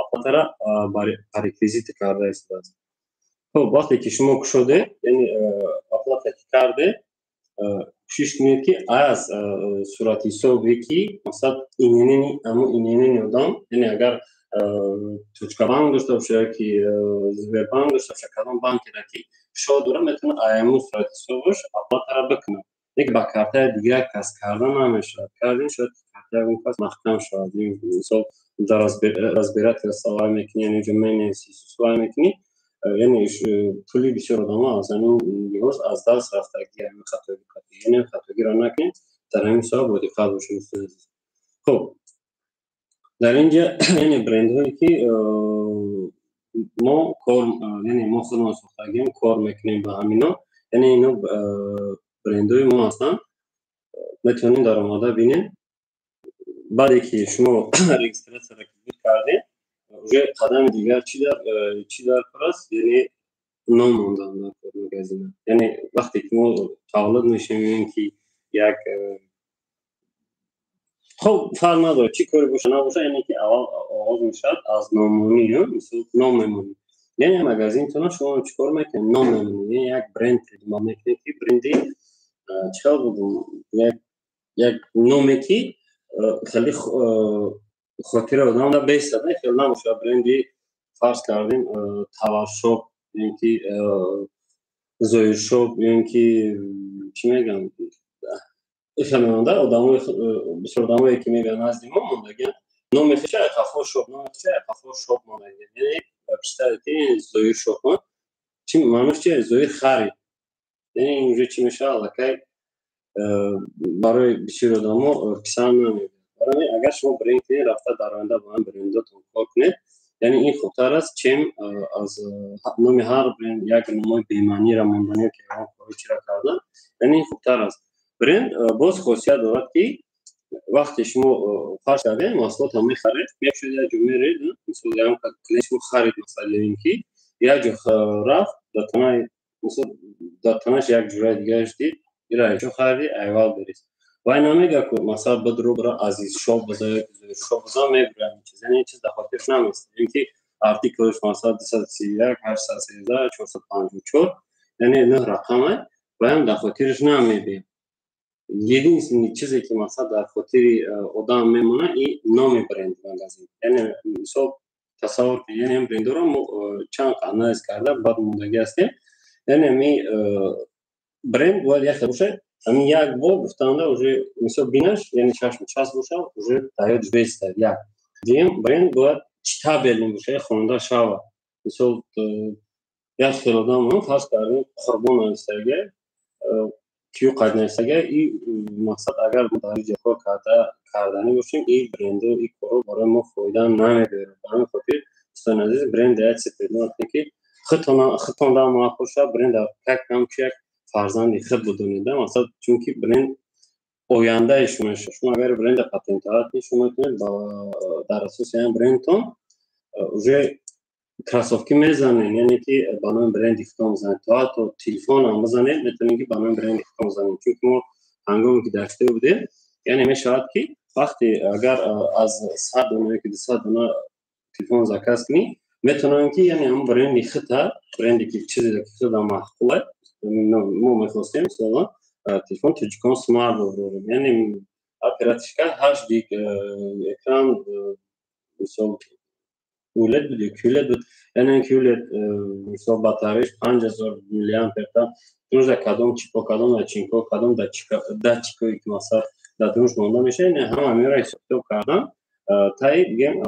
оплатара по реквизити карда истодааст. Хуб, вақте ки шумо кушоде, яъне оплата ки карде, кӯшиш кунед, ки аз суратҳисобе, ки масалан ИНН, ҳамон ИНН одам, яъне агар точка банк дошта боша, ки Сбербанк дошта боша, кадом банкера ки шо дора, метавонад аямо суратҳисобаш оплатара бикунад. Лек ба картаи дигар кас карда намешавад. Кардем, шояд картаи он кас маҳкам шавад. Мисол, дар разбирательство вай мекунӣ, яъне ҷо менависӣ, вай мекунӣ, яъне пули бисёр одамо аз ҳамин лиҳоз аз даст рафтагӣ, ҳамин хатогӣ. Яъне хатогиро накунед, дар ҳамин соҳа бодиққат бошед, дӯстони азиз. Хуб, дар ин ҷа яъне брендҳое, ки мо кор, яъне мо худмон сохтагием, кор мекунем ба ҳамино, яъне ино брендҳои мо ҳастанд, метавонед дар омода бинед. Баъде ки шумо регистрацияро буд кардед, уже қадами дигар чӣ дар кор аст? Яъне ном мондан дар кор магазина. Яъне вақте ки мо таваллуд мешавем, ё ин ки як, хуб, фарқ надорад, чӣ коре боша набоша, яъне ки аввал оғоз мешавад аз номмонӣ. Мисол, ном мемонӣ, яъне магазинтона шумо чӣ кор мекунед? Ном мемонед, яъне як бренд придумал мекунед, ки бренди чӣ хел бугум, як номе, ки хеле хотира одам бестад, хел набошад бренди, фарз кардем, Таваршоп ё ин ки Зоиршоп, ё ин ки чӣ мегӯям, хел мемонда. Одамои бисёр одамое, ки мегӯянд, назди мо мондагиан номи хеша Қафор шоп, номи хеша Қафор шоп мондагиан. Яъне представите, Зоир шоп чи маънош чи? Зоир харид. Яъне инҷо чӣ мешавад? Аллакай барои бисёри одамо писанд намеояд. Барои агар шумо бренд кунед, рафта дар оянда бо ҳам брендотон кор кунед, яъне ин хубтар аст, чем аз номи ҳар бренд як номои бемаънира мондан ё ки ягон кори чира кардан. Яъне ин хубтар аст. Бренд боз хосият дорад, ки вақте шумо, фарз кардем, маҳсулотро мехаред, мепӯшед, як ҷо меред, мисол, ягон клиент шумо харид, масалан, ин ки як ҷо рафт, дар танаи, мисол, дар танаш як ҷураи дигараш дид, ира ҷо хариди, ай Валберис. Вай намега ку масалан бидро бира Азизшоҳ биза ё Зоиршоҳ биза, мебира ин чиз, яъне ин чиз дар хотирш намест. Ин ки артикулш масалан 231, 813, 454, яъне нӯҳ рақаме, ваям дар хотираш намебиёд. Единственный чизе, ки масалан дар хотири одам мемонад, ин номи бренд, магазин. Яъне мисол тасаввур кунед, яъне брендҳоро мо чанд анализ карда, баъд мондагӣ ҳастем. Яъне ами бренд бояд як хел бошад, ҳамин як бор гуфтанда уже мисол бинаш, яъне чашм часп бошад, уже дар ёдаш бестад. Як дуюм, бренд бояд читабельный бошад, хонда шавад. Мисол, як хел одам, фарз кардем, Қурбон навистага, кию қайд навистага, и мақсад, агар мо дар инҷо кор карда карданӣ бошем, и бренду и корро барои мо фоида намебиёрад. Ба ҳамин хотир, дӯстони азиз, бренд як чиз придумать кунед, ки худтон дар муваффақ шавад. Бренд как ҳамчун як фарзанди худ бидонед, масалан, чунки бренд ояндаи шумо мешавад. Шумо агар бренда патентовать кунед, шумо метавонед дар асоси ҳамин брендтон уже кроссовки мезанед, яъне ки ба номи бренди худтон бизанед, то ҳатто телефонам бизанед, метавонед, ки ба номи бренди худтон бизанед. Чунки мо ҳангоме ки дар Хитой будем, яъне мешавад, ки вақте агар аз 100 дона ёки 200 дона телефон заказ кунӣ, метавонанд, ки яъне ҳамон бренди худта, бренде ки чизе ки худам маъқул, мо мехостем мисолан телефон Тоҷикон Смарт дорем, яъне оперативка 8 гиг, экран мисол OLED буд ё QLED буд, яъне QLED, мисол батареяш 5000 миллиампер, дунаш кадом чипо, кадом начинко, кадом датчикое, ки масалан дар дунаш монда мешавад, яъне ҳама ҳаминро ҳисоб-китоб кардан, таи бигем,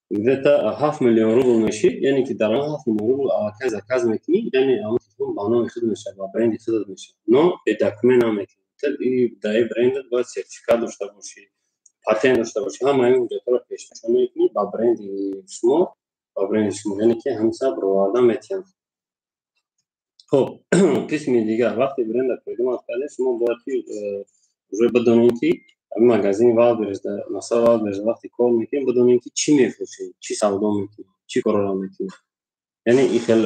где-то 7 миллион рубл мешид. Яъне ки дар он 7 миллион рубл аллакай заказ мекунӣ, яъне ҳамон телефон ба номи худ мешавад, ба бренди худат мешавад, но бедокумент намекунӣ. Дар ин брендат бояд сертификат дошта бошӣ, патент дошта бошӣ, ҳама ин ҳуҷҷатҳоро пешниҳод мекунӣ ба бренди шумо, яъне ки ҳамса бароварда метиҳанд. Хуб, қисми дигар, вақте бренда придумать кардем, шумо бояд ки уже бидонед, ки магазини Валберес, масалан Валберес вақте кор мекунем, бидонем, ки чӣ мефурӯшем, чӣ савдо мекунем, чӣ корро мекунем. Яъне ин хел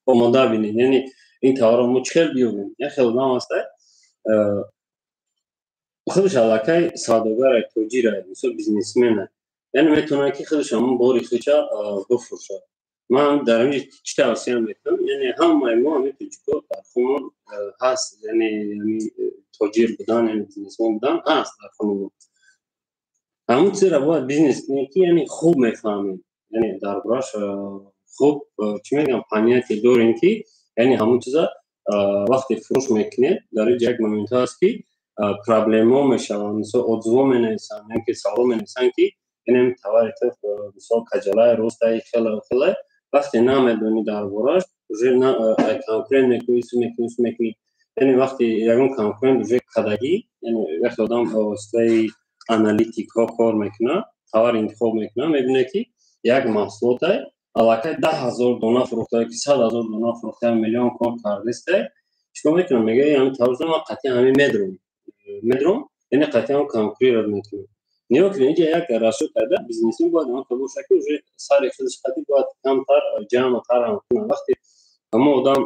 омода бинед, яъне ин товарро мо чӣ хел биёбем. Як хел одам ҳаста, худаш аллакай савдогарай, тоҷирай, мисол бизнесменай, яъне метавонад, ки худаш ҳамон бори худша бифурӯшад. Ман дар инҷо чӣ тавсия мекунам? Яъне ҳамаи мо, ҳамин тоҷико, дар хунмон ҳаст, яъне тоҷир будан, яъне бизнесмен будан ҳаст дар хуни мо. Ҳамон чизеро бояд бизнес кунем, ки яъне хуб мефаҳмем, яъне дар бораш хуб, чӣ мегӯям, понятие дорем, ки яъне ҳамон чиза вақте фурӯш мекунед, дар инҷо як моментҳо ҳаст, ки проблемаҳо мешаванд, мисол отзыво менависанд ё ки савол менависанд, ки яъне товари ту мисол каҷалай, ростай, хеле хеле. Вақте намедонӣ дар бораш, уже конкурент мекунӣ, су мекунӣ, су мекунӣ. Яъне вақте ягон конкурент уже кадагӣ, яъне вақте одам ба воситаи аналитикҳо кор мекунад, товар интихоб мекунад, мебинад, ки як маҳсулотай аллакай 10 000 дона фурӯхта, ки 100 000 дона фурӯхта, миллион кор кардистай, чикор мекунам? Мега, ҳамин товар ман қатъи ҳамин медром, яъне қатъи ҳам конкурировать мекунам. Нигоҳ кунед, инҷа як расчёт карда, бизнесмен бояд он бошад, ки уже сари худаш қатъи бояд камтар ҷамътар ҳам кунад. Вақте ҳамон одам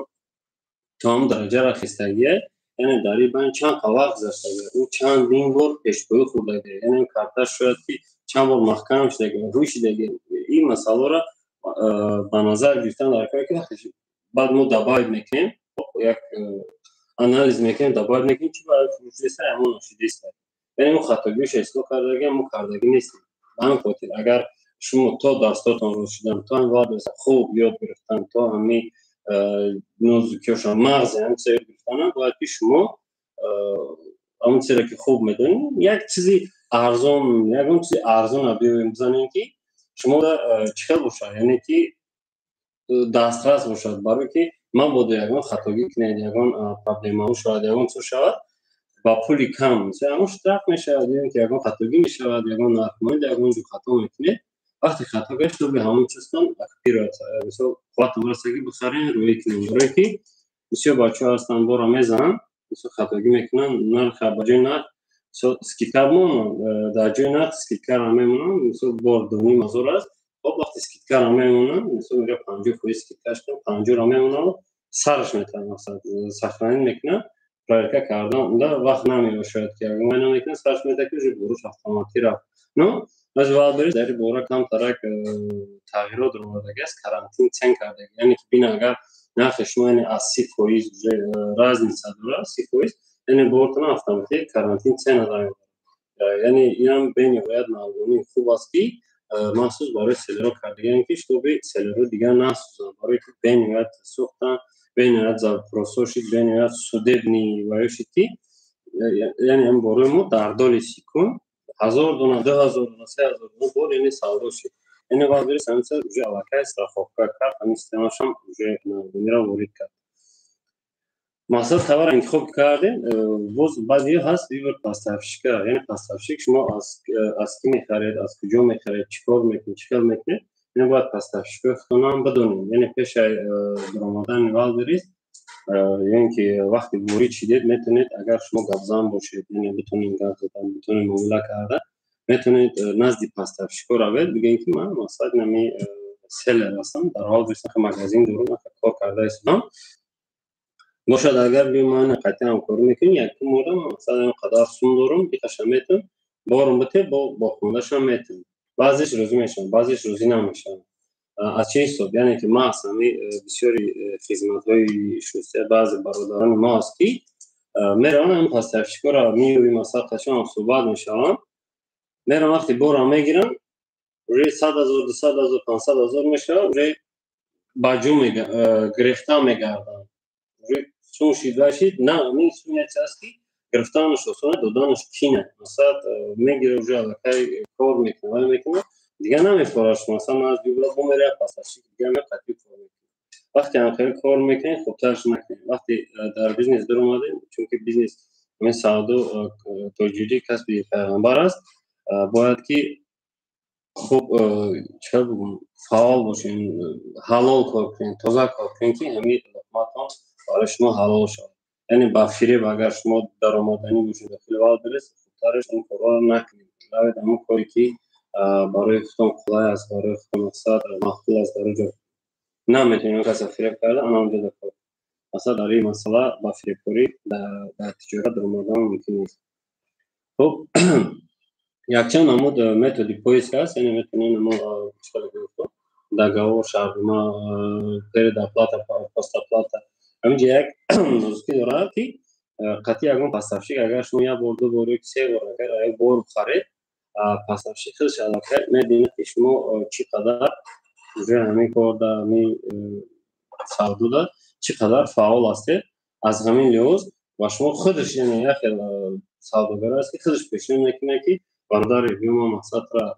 то ҳамон дараҷаро хистагия, яъне дар ин байн чанд вақт гузаштага, ӯ чандин бор пешгӯӣ хӯрдага, яъне карташ шояд, ки чанд бор маҳкам шудага, рӯй шудага. Ин масъаларо ба назар гирифтан дар кор, ки вақте баъд мо добавить мекунем, як анализ мекунем, добавить мекунем, чи бояд фурӯшидаста, ҳамон нашудиста, яъне мо хатогиша ислоҳ кардагиам, мо кардагӣ нестем. Ба ҳамин хотир, агар шумо то дастотон рост шудан, то ҳамин валбереса хуб ёд гирифтан, то ҳамин нозукиёша, мағзи ҳамин чиза ёд гирифтанам, бояд ки шумо ҳамон чизеро, ки хуб медонед, як чизи арзон, ягон чизи арзона биёем бизанем, ки шумо чӣ хел бошад, яъне ки дастрас бошад, барое ки мабодо ягон хатогӣ кунед, ягон проблемаҳо шавад, ягон чиз шавад, ба пули кам ҳамон штраф мешавад, ё ки ягон хатогӣ мешавад, ягон нархмонид, ягон ҷо хато мекунед. Вақте хато гашт, то ҳамон чизтон мисол қувватон бараса, ки бихарен, рӯӣ кунем. Барое ки бисёр бачаҳо ҳастанд, бора мезананд, мисол хатогӣ мекунанд, нарха ба ҷои нарх мисол скидка монанд, дар ҷои нарх скидкаро мемонанд. Мисол бор дуним ҳазор аст, хоб, вақте скидкаро мемонанд, мисол мега 50% скидкаш кун, 50-ро мемонанд, сараш метавон, мақсад сохранить мекунад. Проверка кардан да вақт намебошад, ки ягон вай намекунад, сарш меда, ки уже боруш автоматӣ рафт. Но аз Валберис дар бора камтарак тағйирот омадаги аст, карантин цен кардаги, яъне ки бина, агар нархи шумо, яъне, аз 30% уже разница дорад, 30%, яъне бортона автоматӣ карантин цена дар. Яъне инам бениҳоят навгонии хуб аст, ки махсус барои селлер о кардагиан, ки чтобы селлер о дигар насӯзанд, барое ки бениҳоят сӯхтанд, бениҳоят запросо шид, бениҳоят судебный ваё шид, ки яъне ҳам борои мо дар доли секунд 1000 дона, 2000 дона, 3000 дона бор, яъне, савдо шид. Яъне Валберис ҳамиса уже аллакай страховка кард, ҳамин системашам уже навгониро ворид кард. Мақсад, товар интихоб кардем, боз баъзеҳо ҳаст выбор поставщика, яъне поставщик шумо аз кӣ мехаред, аз куҷо мехаред, чӣ кор мекунед, чӣ кор мекунед, яъне бояд поставщикои худтонам бидонем. Яъне пешаи даромадани Валберис ё ин ки вақте ворид шидед, метавонед, агар шумо гапзан бошед, яъне битонед гап задан, битонед муомила карда, метавонед назди поставщико равед, бигӯед, ки ман, масалан, нами селлер ҳастам, дар Валберис магазин дорам, кор карда истодам, бошад, агар биё ман қатъи ҳамкорӣ мекунем, якум бора масалан қадар сум дорам, биташа метам, борум бите, бо боқмондашам метам. Баъзеш розӣ мешаванд, баъзеш розӣ намешаванд. Аз чӣ ҳисоб? Яъне ки ман аз ҳами бисёри хизматҳои шустия баъзе бародарони мо аст, ки мераванд, ҳам поставщикоро меёбӣ, масалан, қашон суҳбат мешаванд, мераванд, вақте борам мегиранд, уже 100 000, 200 000, 500 000 мешавад, уже ба ҷо гирифта мегарданд, уже сум шид, вай шид. На, ин сум як чиз аст, ки гирифтанаш осона, доданаш қина. Масалан, мегира, уже аллакай кор мекунад, вай мекунад, дигар намефораш. Масалан, аз бибра бомеря поставщик дигар меқатъи кор мекунад. Вақте ҳамхел кор мекунед, хубтарш накунед. Вақте дар бизнес даромадем, чунки бизнес, ҳамин савдо, тоҷирӣ касби пайғамбар аст, бояд ки хуб, чӣ бигӯм, фаъол бошем, ҳалол кор кунем, тоза кор кунем, ки ҳамин луқматон барои шумо ҳалол шавад. Яъне ба фиреб агар шумо даромаданӣ бошед дохили Валберис, хубтараш ин корҳоро накунед. Равед ҳамон коре, ки барои худтон қулай аст, барои худтон мақсад маъқул аст, дар он ҷо наметавонед каса фиреб карда, ана онҷо дар кор. Масалан, дар ин масъала ба фиребкорӣ дар тиҷорат даромадан мумкин нест. Хуб, якчанд намуд методи поиск аст, яъне метавонем мо, чӣ, договор, шартнома, предоплата, постоплата. Ҳаминҷа як нозукӣ дорад, ки қатъи ягон поставщик агар шумо як бор, ду бор ё се бор агар як бор харед, поставщик худаш аллакай мебинад, ки шумо чӣ қадар уже ҳамин кор дар ҳамин савдода чӣ қадар фаъол ҳастед. Аз ҳамин лиҳоз ва шумо худаш, яъне як хел савдогар аст, ки худаш пешниҳод мекунад, ки бародари, биё, ман мақсадра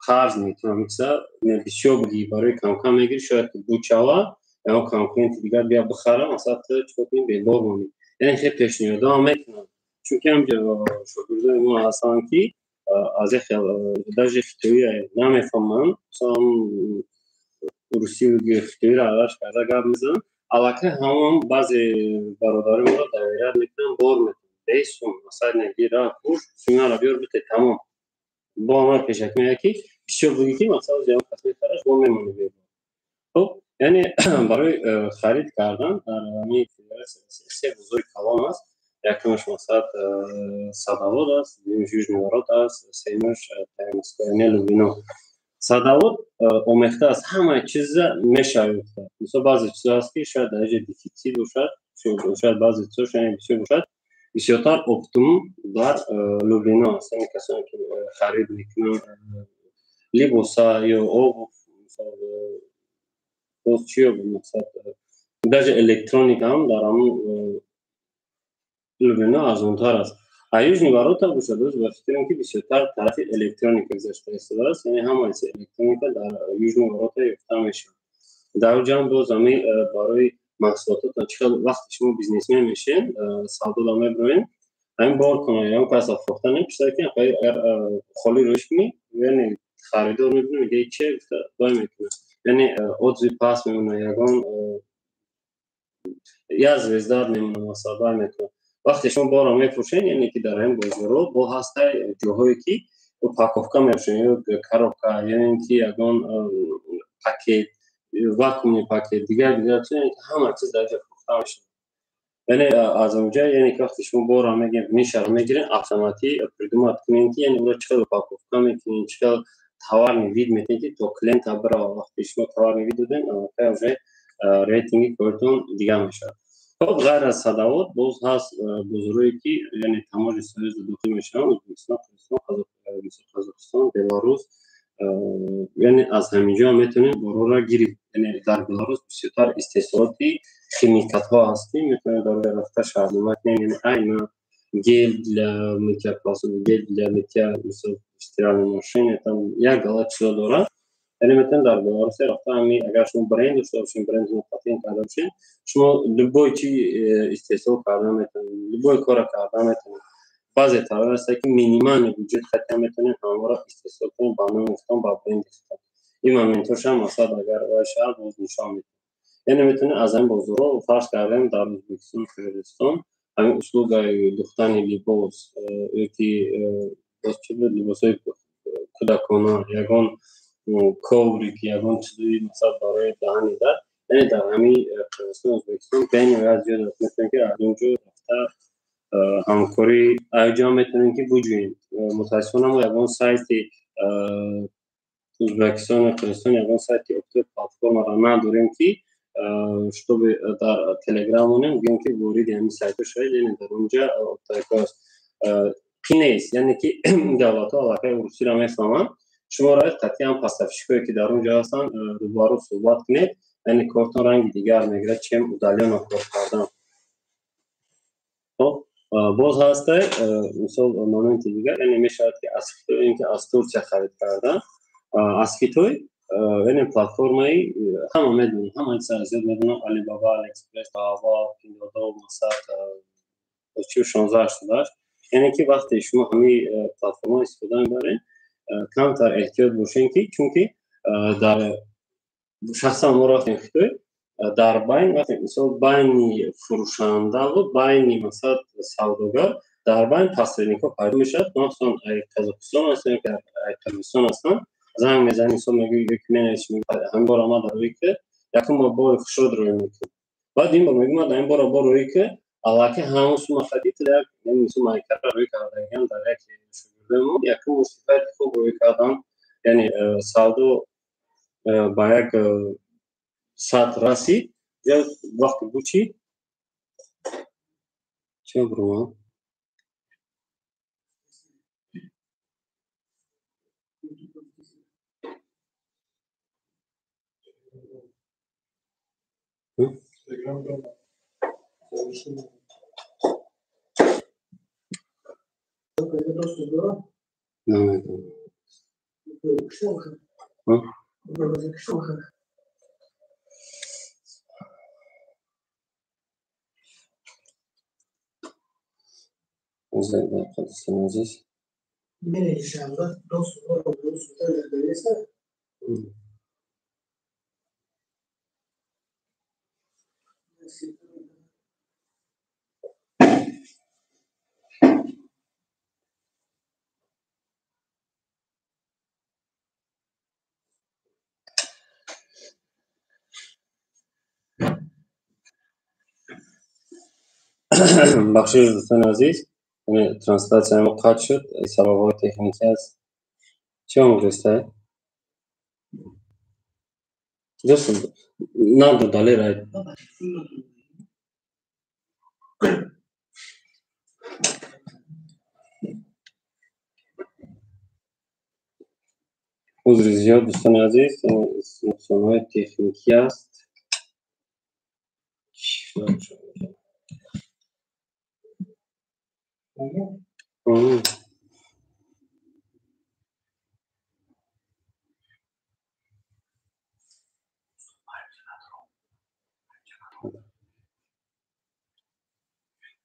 қарз метавонам, чиза бисёр буди, барои камкам мегирӣ, шояд ки бучава, ягон конкуренти дигар бия бихара, масалан, ту чикор кунӣ, бебор монӣ. Яъне хел пешниҳодҳо мекунанд, чунки ҳамҷо шогирдои мо ҳастанд, ки аз як хел даже хитоӣ намефаҳманд, масалан, русию хитоиро аралаш карда гап мезананд. Аллакай ҳамон баъзе бародарои моро доверять мекунанд, бор мекунанд бесум, масалан, гира, фурӯш, сумаро биёр, бите, тамом. Бо ҳама пешак меояд, ки бисёр буги, ки масалан ягон кас мехараш, бо мемонӣ бебор. Хуб, яъне барои харид кардан дар ҳамин Федератсияи Россия се бозори калон аст. Якумаш, масалан, Садовод аст, дуюмаш Южный ворота аст, сеюмаш яъне Люблино. Садовод омехта аст, ҳамаи чиза мешавад. Мисол, баъзе чизо ҳаст, ки шояд дар ҷо дефитсит бошад, шояд баъзе чизо шояд бисёр бошад. Бисёртар оптом дар Люблино аст, яъне касоне ки харид мекунанд либоса ё обувь, боз чиё, мақсад, даже электроника ҳам дар ҳамон Люблино арзонтар аст. А Южный ворота бошад, боз ба фикрам, ки бисёртар тарафи электроника гузашта истодааст, яъне ҳамаи электроника дар Южный ворота ёфта мешавад. Дар он ҷамъ боз ҳамин барои маҳсулототон чӣ хел, вақте шумо бизнесмен мешед, савдода мебироед, ҳамин бортона ягон каса фурӯхта мепурсад, ки агар холӣ рӯш кунӣ, яъне харидор мебинад, мега че гуфта бой мекунад, яъне отзыв паст мемонад, ягон як звезда мемонад, масалан, бай мекунад. Вақте шумо борро мефурӯшед, яъне ки дар ҳамин бозорҳо бо ҳастай ҷоҳое, ки упаковка мефурӯшанд, ё коробка, ё ин ки ягон пакет, вакуумный пакет, дигар дигар, ҳама чиз дар ҷо фурӯхта мешавад. Яъне аз онҷа, яъне ки вақте шумо борро мегиред, нишаро мегиред, автоматӣ придумать кунед, ки яъне уро чӣ хел упаковка мекунед, чӣ хел товарный вид метиҳед, ки то клиента бирава. Вақте шумо товарный вид додем, аллакай уже рейтинги коритон дигар мешавад. Хоб, ғайр аз Садовод боз ҳаст бозорҳое, ки яъне таможни союза дохил мешаванд: Ӯзбекистон, Қирғизистон, Қазоқистон, Беларус. Яъне аз ҳамин ҷо метавонем борҳоро гирифт. Яъне дар Беларус бисёртар истеҳсолоти химикатҳо ҳаст, ки метавонем дар оя рафта шаҳрнома кунем. Яъне айна гель для мытья посуды, гель для мытья, мисол, стиральной машины, там як гала чизо дорад. Яъне метавонем дар Беларусе рафта ҳами, агар шумо бренд дошта бошед, брендро патент карда бошед, шумо любой чи истеҳсол карда метавонед, любой корро карда метавонед. Баъзе товар ҳастанд, ки минимальный бюджет хатиам метавонед ҳамаро истеҳсол кунед ба номи худтон, ба бренди худтон. Ин моментҳошам, масалан, агар вай шавад, боз нишон медиҳам. Яъне метавонед аз ҳамин бозорҳо, фарз кардем, дар Ӯзбекистон, Қирғизистон ҳамин услугаи духтани либос ёки боз чӣ буд, либосҳои кӯдакона, ягон коврик, ягон чизи, масалан, барои даҳани дар, яъне дар ҳамин Қирғизистон, Ӯзбекистон бениҳоят зиёд аст. Метавонед, ки аз он ҷо рафта ҳамкорӣ аҷо метавонем, ки буҷӯем. Мутаассифона, мо ягон сайти Ӯзбекистону Қирғизистон, ягон сайти оптовый платформаро надорем, ки чтобы дар Телеграм монем, гӯем, ки вориди ҳамин сайтҳо шавед. Яъне дар онҷа оптовикҳо аст, қин нест. Яъне ки давлатҳо аллакай русиро мефаҳманд. Шумо равед, қатъиян поставщикое, ки дар он ҷо ҳастанд, рӯбарӯ суҳбат кунед, яъне кортон ранги дигар мегирад, чем удалённо кор кардан. Хоб, боз ҳастай, мисол, моменти дигар, яъне мешавад, ки аз Хитой, ин ки аз Турсия харид кардан. Аз Хитой, яъне платформаи ҳама медонанд, ҳама зиёд медонанд: Алибаба, Алиэкспресс, Таобао, Пиндуодуо, масалан, чӣ 16 шудааст. Яъне ки вақте шумо ҳамин платформаро истифода мебаред, камтар эҳтиёт бошед, ки чунки дар шахсан мо рафтем Хитой, дар байн вақте, мисол, байни фурӯшандаву байни, масалан, савдогар, дар байн посредникҳо пайдо мешавад. Махсусан ай Қазоқистон ҳастанд, ай Қирғизистон ҳастанд. Занг мезанӣ, мисол, мегӯӣ, ки менависӣ, ҳамин бор омад рӯи ки якум бор бори хушрод рӯй мекунад, баъд ин бор мегӯ, ман ин бора бор рӯи ки аллакай ҳамон сума хадид. Як, мисол, майкара рӯй кардагиам дар як шогирдои мо, якум бор сифати хуб рӯй кардан, яъне савдо ба як сатҳ расид. Вақти бучид чӣ бурумад? Намедонам. Дӯстони азиз. Бахшиш, дӯстони азиз, трансляциямо қатъ шуд, сабабҳои техникӣ аст. Чӣ омӯхтестай? Дӯст надо далер. Узри зиёд, дӯстони азиз, нуқсонҳои техникӣ аст.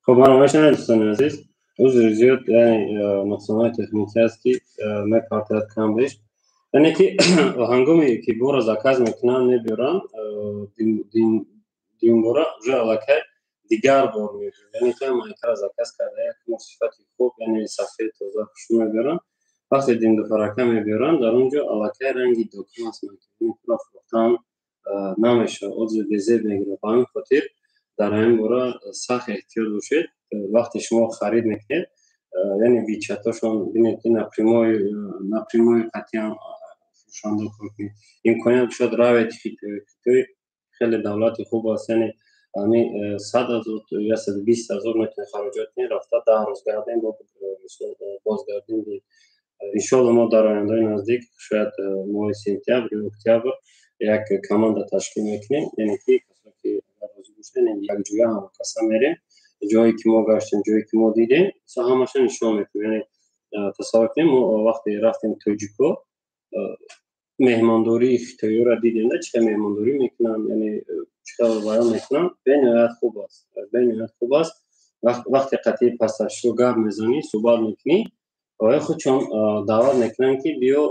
Хуб, маро мешунавед, дӯстони азиз? Узри зиёд, яъне нуқсонҳои техникӣ аст, ки мепартояд кам беш. Яъне ки ҳангоме ки бора заказ мекунанд, мебиёранд, дуюмбора уже аллакай дигар бор мебиёранд. Яъне ки майкара заказ карда, як сифати хуб, яъне сафед, тоза, хушрӯ мебиёранд. Вақте димдуфарака мебиёранд, дар он ҷо аллакай ранги докум аст, пура фурӯхтан намешавад, отзыв безеб мегирад. Ба ҳамин хотир Дар ҳамин бора сахт эҳтиёт бошед. Вақте шумо харид мекунед, яъне вичатошон бинед, ки напрямую қатъиян фурӯшанда кор кунед. Имконият бошад, равед Хитой. Хитой хеле давлати хуб аст, яъне ҳамин 100 000, 120 000 метавонед хароҷот кунед, рафта 10 рӯз гардем, бозгардем. Иншоалло, мо дар ояндаи наздик, шояд моҳи сентябр ё октябр, як команда ташкил мекунем, яъне ки касое ки агар розӣ бошед, якҷоя ҳамкаса мерем. Ҷое ки мо гаштем, ҷое ки мо дидем, ҳамаша нишон метавем. Яъне тасаввур кунем, мо вақте рафтем тоҷико, меҳмондории хитоиёро дидем, да, чӣ хел меҳмондорӣ мекунанд, яъне чӣ хел баён мекунанд. Бениҳоят хуб аст, бениҳоят хуб аст. Вақте қатъии поставщико гап мезанӣ, суҳбат мекунӣ, оя худшон даъват мекунанд, ки биё,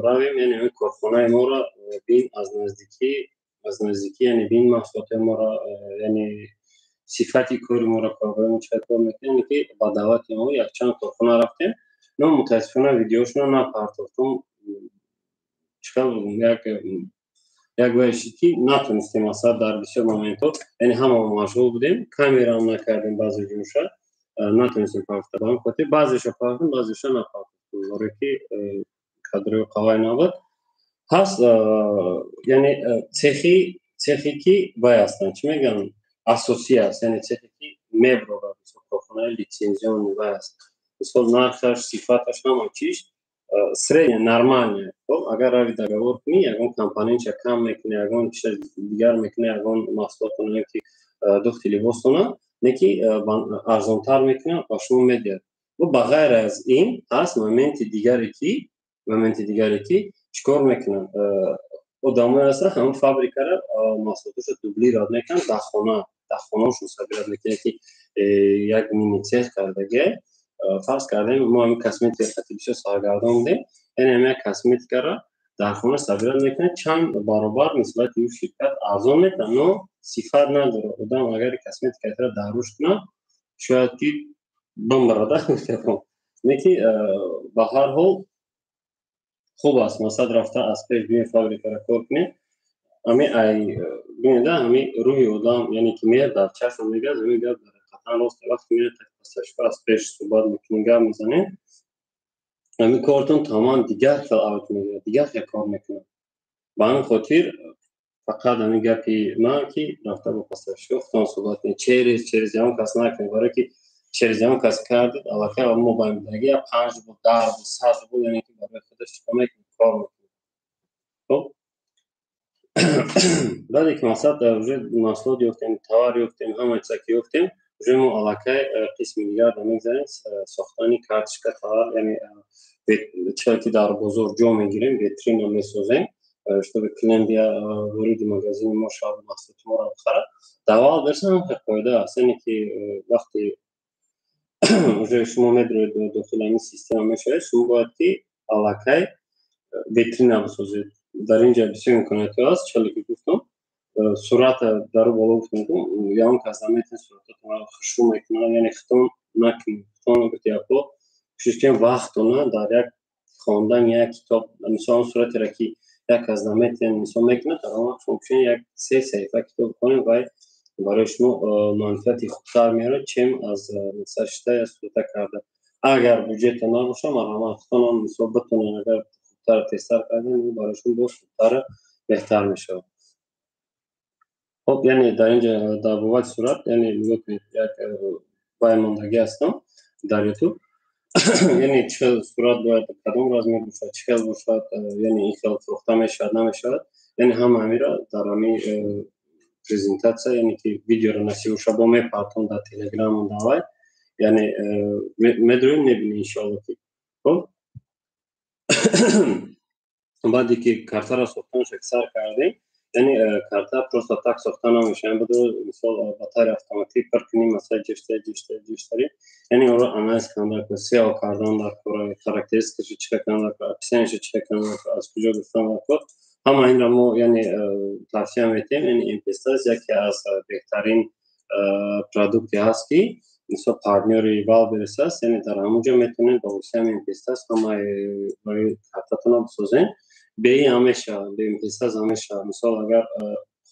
равем, яъне корхонаи моро бин аз наздикӣ, аз наздикӣ, яъне бин маҳсулоти моро, яъне сифати кори моро, коргарони чӣ кор мекунанд. Ки ба даъвати мо якчанд корхона рафтем, но мутаассифона видеошонро напартофтум. Чӣ хел бигӯм, як вай шид, ки натонистем, масалан, дар бисёр моментҳо, яъне ҳама машғул будем, камераам накардем, баъзе ҷоша натонистем партофта. Ба ҳамин хотир баъзеша партофтем, баъзеша напартофтем, барое ки кадрои қавай набуд. Ҳаст, яъне цехе ки вай ҳастанд, чӣ мегӯянд, асосӣ аст, яъне цехе ки меброрад, мисол, корхонаи лицензионный вай аст, мисол, нархаш, сифаташ, ҳама чиш средне нормальное. Хоб, агар рави договор кунӣ, ягон компонентша кам мекунӣ, ягон чиза дигар мекунӣ, ягон маҳсулотона ки духти либосона не ки арзонтар мекунад, ба шумо медиҳад. Ба ғайр аз ин ҳаст моменти дигаре, ки чӣ кор мекунанд? Одамое ҳастанд, ҳамон фабрикара маҳсулоташо дублировать мекунанд, дар хонаошон собирать мекунанд, ки як мини цех кардагия. Фарз кардем, мо ҳамин косметика қати бисёр саргардон будем, яъне ҳамин як косметикара дар хона собирать мекунад, чанд баробар нисбати ӯ ширкат арзон метавад, но сифат надорад. Одам агар косметикаро дар рӯш кунад, шояд ки бимбарада. Не ки ба ҳар ҳол хуб аст, масалан, рафта аз пеш биёем, фабрикаро кор кунем. Ҳамин ай бинеда, ҳамин рӯҳи одам, яъне ки меяд, дар чашм мегӯяд. Ҳамин гап дар ҳақиқатан рост. Вақте меяд, поставщика аз пеш суҳбат мекунем, гап мезанем, ҳамин кортон тамоман дигар хел авҷ мегирад, дигар хел кор мекунад. Ба ҳамин хотир фақат ҳамин гапи ман, ки рафта бо поставщико худтон суҳбат кунед, через ягон кас накунед, барое ки через ягон кас кардед, аллакай мо ба даги 5 рубл, 10 рубл, 100 рубл, яъне ки барои худаш чикор мекунад? Кор мекунад. Хоб, баъде ки мақсад уже маҳсулот ёфтем, товар ёфтем, ҳама чиза ки ёфтем, уже мо аллакай қисми дигарро мегзарем: сохтани карточка товар, яъне чиқадр ки дар бозор ҷо мегирем, витрина месозем, чтобы клиент бия, вориди магазини мо шавад, маҳсулоти моро бихарад. Дар аввал берса ҳам хел қоида аст, яъне ки вақте уже шумо медроед, дохили ҳамин система мешавед, шумо бояд ки аллакай витрина бисозед. Дар ин ҷа бисёр имкониятҳо аст. Чале ки гуфтам, сурата дару боло гуфтам, ягон кас наметавонад сурататонро хушрӯ мекунад, яъне хитон накунед. Хитон гуфти яко кӯшиш кунед вақтона дар як хондани як китоб, мисол, он суратеро ки як кас наметавонад, мисол, мекунад, дар он вақт шумо бишинед, як се саҳифа китоб бихонед, вай барои шумо манфиати хубтар меорад, чем аз масалан шита я сурата карда. Агар бюджета набошад, марҳамат, хитонам, мисол, битонед, агар хубтар, тезтар кардем, барои шумо боз хубтару беҳтар мешавад. Хоб, яъне дар ин ҷа дар бобати сурат, яъне нигоҳ кунед, як вай мондагӣ ҳастам дар Ютуб, яъне чӣ хел сурат бояд, кадом размер бошад, чӣ хел бошад, яъне ин хел фурӯхта мешавад, намешавад, яъне ҳама ҳамиро дар ҳамин презентатсия, яъне ки видеоро насиб боша, бо мепартом дар Телеграму давай, яъне медроем, мебинем, иншоалло ки. Хоб, баъде ки картаро сохтанашо сар кардем, яъне карта просто так сохта намешавад. Буду, мисол, ба таври автоматӣ пур кунем, масалан, ҷештари, ҷештари, ҷештари, яъне онро анализ кардан дар кор, SEO кардан дар кор, характеристикашо чӣ кардан дар кор, описанияшо чӣ кардан дар кор, аз куҷо гирифтан дар кор. Ҳама инро мо, яъне, тавсия метиҳем. Яъне Мпстаз яке аз беҳтарин продукте ҳаст, ки, мисол, партнёри Валберес аст, яъне дар ҳамон ҷо метавонед ба воситаи Мпстаз ҳамаи барои картатонро бисозед. Беи ҳам мешавад, бе Мпстаз ҳам мешавад. Мисол, агар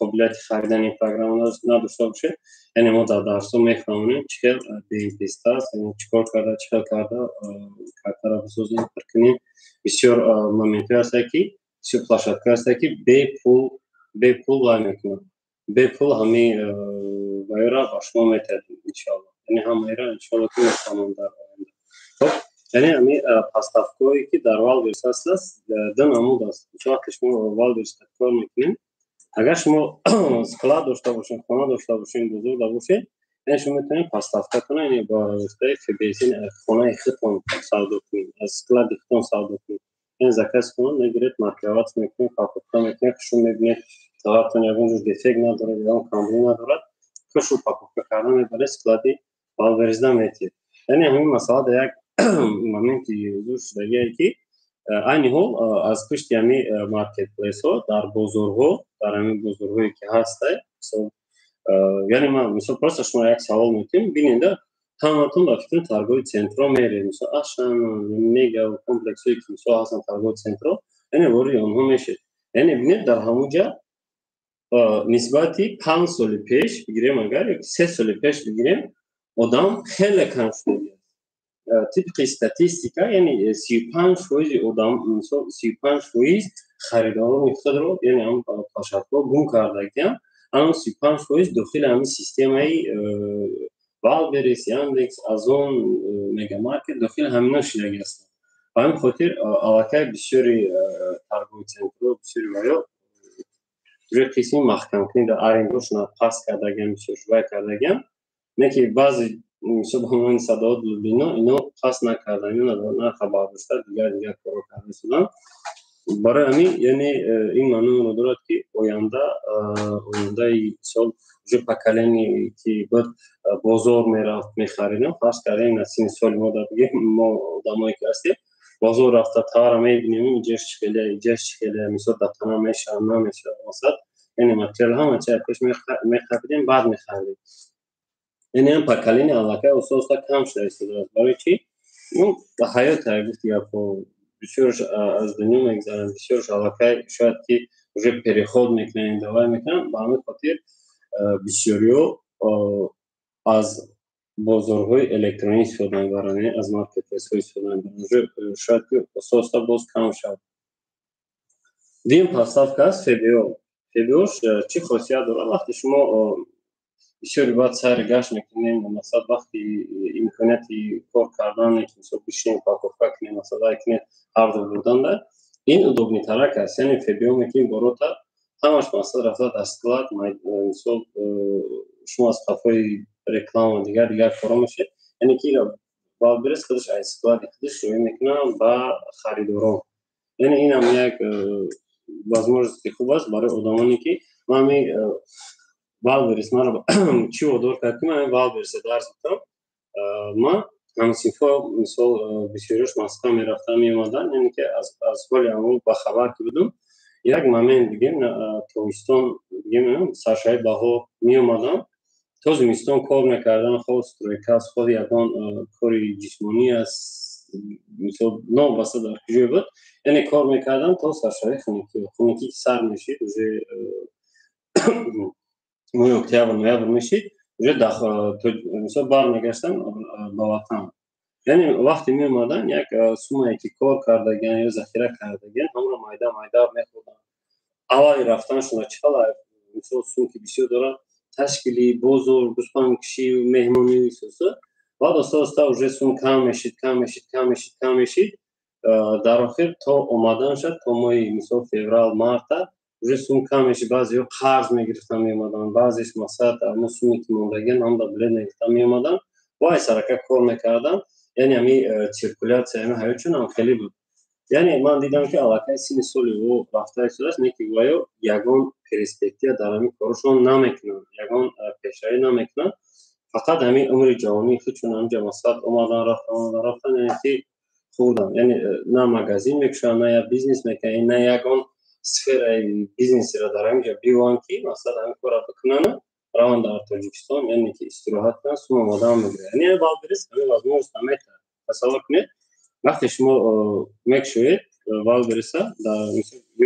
Қобилияти харидани программа надошта бошед, яъне мо дар дарсҳо мефаҳмонем, чӣ хел беинтест аст, чӣ кор карда, чӣ хел карда картаро бисозем, пур кунем. Бисёр моментҳое ҳастанд, ки бисёр площадкаҳое ҳастанд, ки бепул вай мекунанд, бепул ҳамин вайро ба шумо метиҳад, иншоалло. Яъне ҳамаиро, иншоалло, ки мефаҳмам дар оянда. Хоб, яъне ҳамин поставкаҳое, ки дар Вайлдберриз ҳаст, ду намуд аст. Мисол, вақте шумо Вайлдберриз кор мекунед, агар шумо склад дошта бошед, хона дошта бошед, бозор бошед, яъне шумо метавонед поставкатона, яъне ба воситаи ФБС хонаи худтон савдо кунед, аз склади худтон савдо кунед. Яъне заказ кунед, мегиред, маркировать мекунед, упаковка мекунед, хушрӯ мебинед, товартон ягон ҷур дефект надорад, ягон камбудӣ надорад, хушрӯ упаковка карда мебаред, склади Вайлдберризда метиҳед. Яъне ҳамин масъала дар як моменти зур шудагие, ки айни ҳол аз пушти ҳамин маркетплейсҳо дар бозорҳо, дар ҳамин бозорҳое, ки ҳастай, мисол, яъне ман, мисол, просто шумо як савол мекунем, бинеда, ҳаматон ба фикри торговый центрҳо меред, мисол, Ашан, Мега комплексҳое, ки, мисол, ҳастанд, торговый центрҳо, яъне ворид онҳо мешед. Яъне бинед, дар ҳамон ҷа нисбати 5 соли пеш бигирем агар, ёки 3 соли пеш бигирем, одам хеле кам шудагиаст. Тибқи статистика, яъне 35 фоизи одам, мисол, 35 фоиз харидорони худро, яъне ҳам площадкаҳо гум кардагиам. Ҳамн 35 фоиз дохили ҳамин системаи Вайлдберриз, Яндекс, Озон, Мегамаркет, дохили ҳамино шидаги ҳастанд. Ба ҳамин хотир аллакай бисёри торговый центрҳо, бисёри ваё уже қисми маҳкамкунӣ дар арендошона паст кардагиам, бисёр вай кардагиам. Не ки баъзе, мисол, ба монанди Садовод, Люблино, ино паст накардан, ино нарха бардошта, дигар дигар корро карда истоданд. Барои ҳамин, яъне ин маъноро дорад, ки оянда, ояндаи, мисол, уже поколение, ки буд, бозор мерафт, мехаридам, фарз кардем, на синни соли мо да бигем, мо одамое, ки ҳастем, бозор рафта товара мебинем, иҷаш чӣ хеле, иҷаш чӣ хеле, мисол, дар тана мешавад, намешавад, масалан, яъне материал, ҳама чи пеш мехаридем, баъд мехаридем. Яъне ҳам поколение аллакай оста оста кам шуда истодааст. Барои чӣ? Ну, ҳаёт, гуфти гапҳо, бисёрш аз дунё мегзаранд, бисёрш аллакай шояд ки уже переход мекунанд, давай мекунанд. Ба ҳамин хотир бисёриҳо аз бозорҳои электронӣ истифода мебаранд, яъне аз маркетплейсҳо истифода мебаранд. Уже шояд ки оста оста боз кам шавад. Дуюм поставка аст ФБО. ФБОш чӣ хосият дорад? Вақте шумо бисёри баъд сайри гашт мекунем, масалан, вақти имконияти кор кардан, ки, мисол, бишинем, упаковка кунем, масалан, кунем, ҳарду бурданда ин удобныйтарак аст. Яъне ФБО мекунем, борота ҳамаш, масалан, рафта дар склад, мисол, шумо аз қафои реклама, дигар дигар корҳо мешед. Яъне ки Вайлдберриз худаш аз склади худаш рӯй мекунад ба харидорон. Яъне инам як возможности хуб аст барои одамоне, ки ман ҳамин Вайлдберриз маро чӣ водор кард, ки ман Вайлдберриза дарс битам? Ман ҳамсинфо, мисол, бисёриёш Москва мерафтан, меомаданд, яъне ки аз ҳоли аҳвол бахабар ки будам, як момент бигем, тобистон бигем, саршави баҳор меомадам, то зимистон кор мекардам, хоҳ стройка аст, хоҳ ягон кори ҷисмонӣ аст, мисол, новобаста дар куҷое буд, яъне кор мекардам то саршави хунукӣ. Хунукӣ ки сар мешид, уже моҳи октябр, ноябр мешид, уже мисол, бармегаштам ба ватан. Яъне вақте меомадан, як суммае, ки кор кардагиан ё захира кардагиан, ҳамро майда майда мехӯрданд. Аввали рафтаншона чӣ хел, мисол, сум ки бисёр дорад, ташкили бозор, гӯспандкушӣ, меҳмонӣ суса. Баъд оста оста уже сум кам мешид, кам мешид, кам мешид, кам мешид, дар охир то омадан шад, то моҳи, мисол, феврал, марта уже сум кам мешид. Баъзеҳо қарз мегирифтан, меомаданд, баъзеш, масалан, ҳамон суме, ки мондагиан, ҳам дар билет мегирифтан, меомаданд, вай сарака кор мекарданд. Яъне ҳами циркуляция ҳами ҳаётшон ҳам хеле буд. Яъне ман дидам, ки аллакай синни соли ӯ рафта истодааст, не ки ваё ягон перспектива дар ҳамин корашон намекунанд, ягон пешравӣ намекунанд, фақат ҳамин умри ҷавонии худшон ҳамҷа, масалан, омадан, рафтан, омадан, рафтан, яъне ки хӯрдан. Яъне на магазин мекушоянд, на як бизнес мекунанд, на ягон сфераи бизнесеро дар ҳамин ҷо биёванд, ки, масалан, ҳамин корро бикунанд, раванд дар Тоҷикистон, яъне ки истироҳат кунанд, сум омодаам мегирад. Яъне Вайлдберриз ҳамин возможность наметиҳад. Тасаввур кунед, вақте шумо мекушоед Вайлдберриза, дар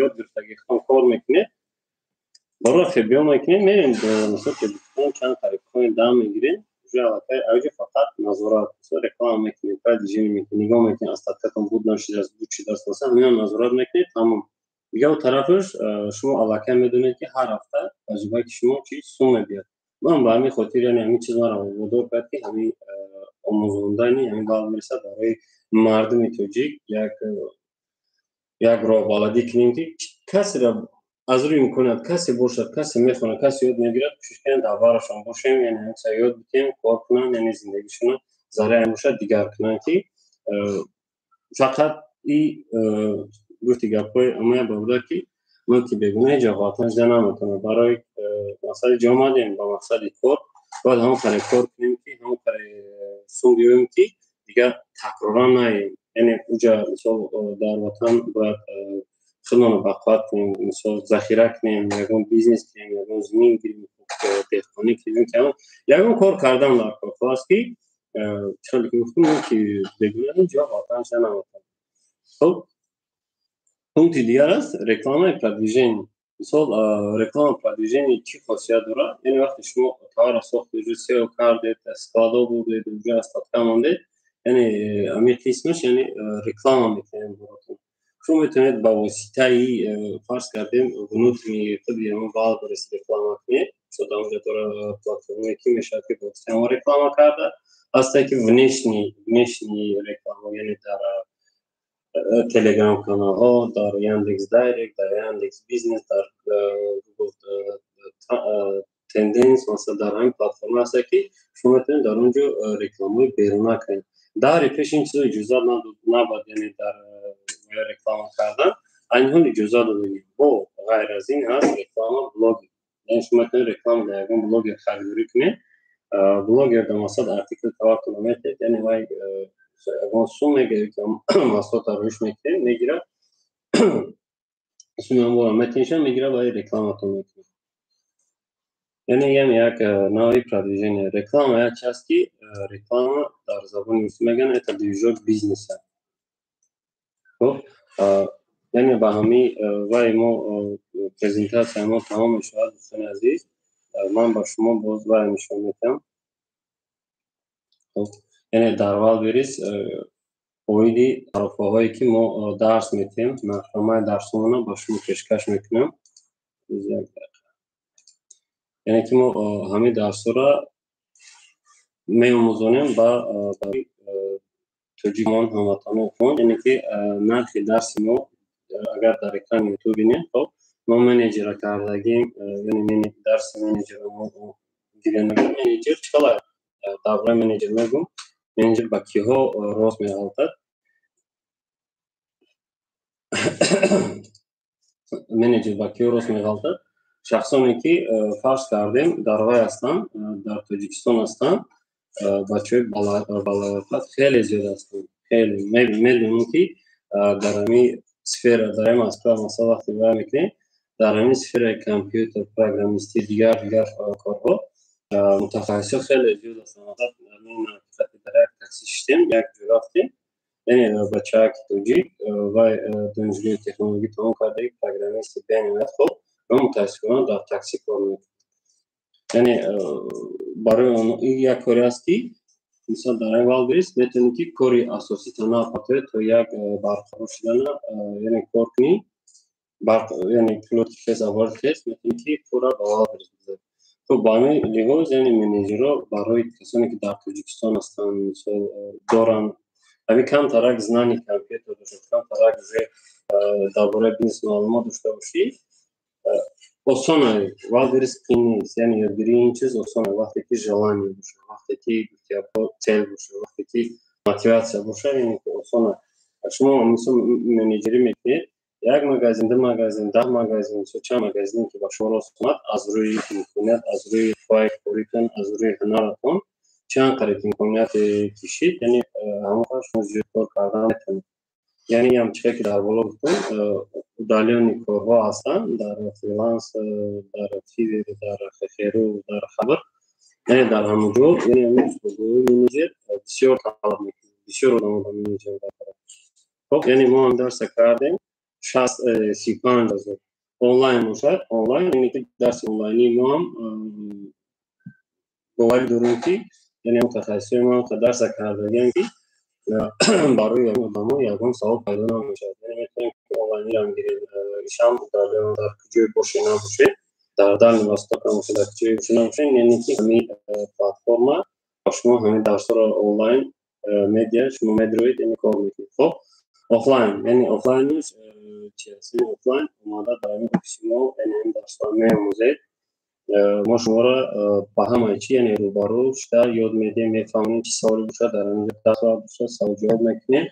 ёд гирифтаги худтон кор мекунед. Барои FBO мекунем, мерем, мисол, Тоҷикистон чанд қариб дам мегирем, уже аллакай аҷо фақат назорат, мисол, реклама мекунем, продвижение мекунем, нигоҳ мекунем, остаткатон буд, нашудааст, буд, шудааст, масалан, ҳаминам назорат мекунед, тамом. Дигар тарафаш шумо аллакай медонед, ки ҳар ҳафта вазифаи шумо чи сум мебиёд. Ман ба ҳамин хотир, яъне ҳамин чиз маро водор кард, ки ҳамин омӯзондани ҳамин Валбериса барои мардуми тоҷик як роҳбаладӣ кунем, ки касеро аз рӯи имконият касе бошад, касе мехонад, касе ёд мегирад, кӯшиш кунем дар барашон бошем, яъне ҳамча ёд бикунем, кор кунанд, яъне зиндагишона зарраам бошад, дигар кунанд, ки фақат и гуфти гапҳои амая бародар, ки ман ки бегуна ҳеҷ ватан шида наметавонам. Барои мақсади ҷо омадем, ба мақсади кор бояд ҳамон қаре кор кунем, ки ҳамон қаре сум биёем, ки дигар такроран наем. Яъне уҷа, мисол, дар ватан бояд худмонро бақувват кунем, мисол, захира кунем, ягон бизнес кунем, ягон замин гирем, деҳқонӣ кунем, ки ягон кор кардан дар кор. Хулас, ки хеле ки гуфтум, ки бегуна ҳеҷ вақт ватан шида наметавонам. Хуб, пункти дигар аст рекламаи продвижение. Мисол, реклама продвижение чӣ хосият дорад? Яъне вақте шумо товарро сохтед, уже SEO кардед, складо бурдед, уже остатка мондед, яъне ҳамин қисмаш, яъне реклама мекунем баротон. Шумо метавонед ба воситаи, фарз кардем, внутренний худи ҳамон Валберис реклама кунед. Мисол, дар онҷо дора платформае, ки мешавад, ки ба воситаи ҳамон реклама карда ҳастае, ки внешний реклама, яъне дар телеграм каналҳо, дар Яндекс Директ, дар Яндекс Бизнес, дар Google Тенденс, масалан, дар ҳамин платформа ҳаста, ки шумо метавонед дар он ҷо рекламаҳои беруна кунед. Даври пеш ин чизо иҷозат набуд, яъне дар реклама кардан. Айни ҳол иҷозат додагӣ. Бо ғайр аз ин ҳаст реклама блогер, яъне шумо метавонед реклама дар ягон блогер харидорӣ кунед. Блогер дар мақсад артикли товартонро метиҳед, яъне вай ягон сум мегирад, ки маҳсулотро рӯш мекунед, мегирад, суми ҳамонро метиҳед, мегирад ва рекламатон мекунад. Яъне ям як навъи продвижение. Реклама як чи аст, ки реклама дар забони русӣ мегӯянд, это движок бизнеса. Хуб, яъне ба ҳамин вай мо презентатсияи мо тамом мешавад, дӯстони азиз. Ман ба шумо боз вай нишон медиҳам. Хуб, яъне дар Валберис оиди тарофаҳое, ки мо дарс медиҳем, нархномаи дарсомона ба шумо пешкаш мекунам. Яъне ки мо ҳамин дарсҳоро меомӯзонем ба тоҷикон, ҳамватанони, яъне ки нархи дарси мо, агар дар экрани Ютуб бинед, хоб, мо менеҷера кардагим, яъне дарси менеҷера мо гирем. Менеҷер чӣ хела? Дар бораи менеҷер мегӯм. Менеҷер ба киҳо рост меғалтад? Менеҷер ба киҳо рост меғалтад? Шахсоне, ки, фарз кардем, дар вай ҳастанд, дар Тоҷикистон ҳастанд, бачаҳои балояқат хеле зиёд ҳастанд. Хеле медонем, ки дар ҳамин сфера, дар ҳамин Москва, масалан, вақте вай мекунем, дар ҳамин сфераи компютер, программистӣ, дигар дигар корҳо мутахассисҳо хеле зиёд ҳастанд. Дар як такси шиштем, як ҷо рафтем, яъне бачаак тоҷик, вай донишгоҳи технологӣ тамом кардаги, программисти бениҳоят хуб, ва мутаассифона дар такси кор мекунад. Яъне барои он як коре аст, ки мисол, дар ин Валберис метавонӣ, ки кори асосита напартоед, то як барқарор шудана, яъне кор кунӣ, яъне пулоти хез аввал хез метавонӣ, ки пурра ба Валберис бизарӣ. Хуб, ба ҳамин лиҳоз, яъне менеҷерҳо барои касоне, ки дар Тоҷикистон ҳастанд, мисол, доранд ҳамин камтарак знание компютер дошта, камтарак уже дар бораи бизнес маълумот дошта бошӣ, осона. Валберис қиин нест, яъне ёдгирии ин чиз осона, вақте ки желание боша, вақте ки гуфтиапо цель боша, вақте ки мотиватсия боша, яъне ки осона. Шумо, мисол, менеҷерӣ мекунед, як магазин, ду магазин, 10 магазин, мисол, чанд магазине, ки ба шумо рост омад, аз рӯи имконият, аз рӯи қувваи коритон, аз рӯи ҳунаратон, чанд қариб имконияте кишид, яъне ҳамон қадр шумо зиёд кор кардан метавонед. Яъне ям чихе ки дар боло гуфтам, удалённый корҳо ҳастанд дар фриланс, дар Фивер, дар Хехеру, дар Хабр, яъне дар ҳамон ҷо, яъне менеҷер бисёр талаб мекунад, бисёр одамо ба менеҷер. Хоб, яъне мо ҳам дарса кардем 65 000. Онлайн бошад, онлайн, яъне ки дарси онлайни мо ҳам, боварӣ дорем, ки яъне мутахассисои мо ҳам дарса кардагиам, ки барои одамо ягон савол пайдо намешавад. Яъне метавонем, ки онлайнирам гирем, ишам дар куҷое боше набоше, дар Дальний Восток бошед, дар куҷое боше набоше, яъне ки ҳамин платформа ба шумо ҳамин дарсҳоро онлайн медиҳад, шумо медроед, яъне кор мекунед. Хоб, офлайн, яъне офлайнш чи аст? Яъне офлайн омада дар ҳамин офиси мо, яъне ҳамин дарсҳоро меомӯзед. Мо шуморо ба ҳамаи чи, яъне рӯбарӯ шуда ёд медиҳем, мефаҳмонем. Чӣ саволе бошад, дар ҳаминҷо дарс бошад, савол ҷавоб мекунем.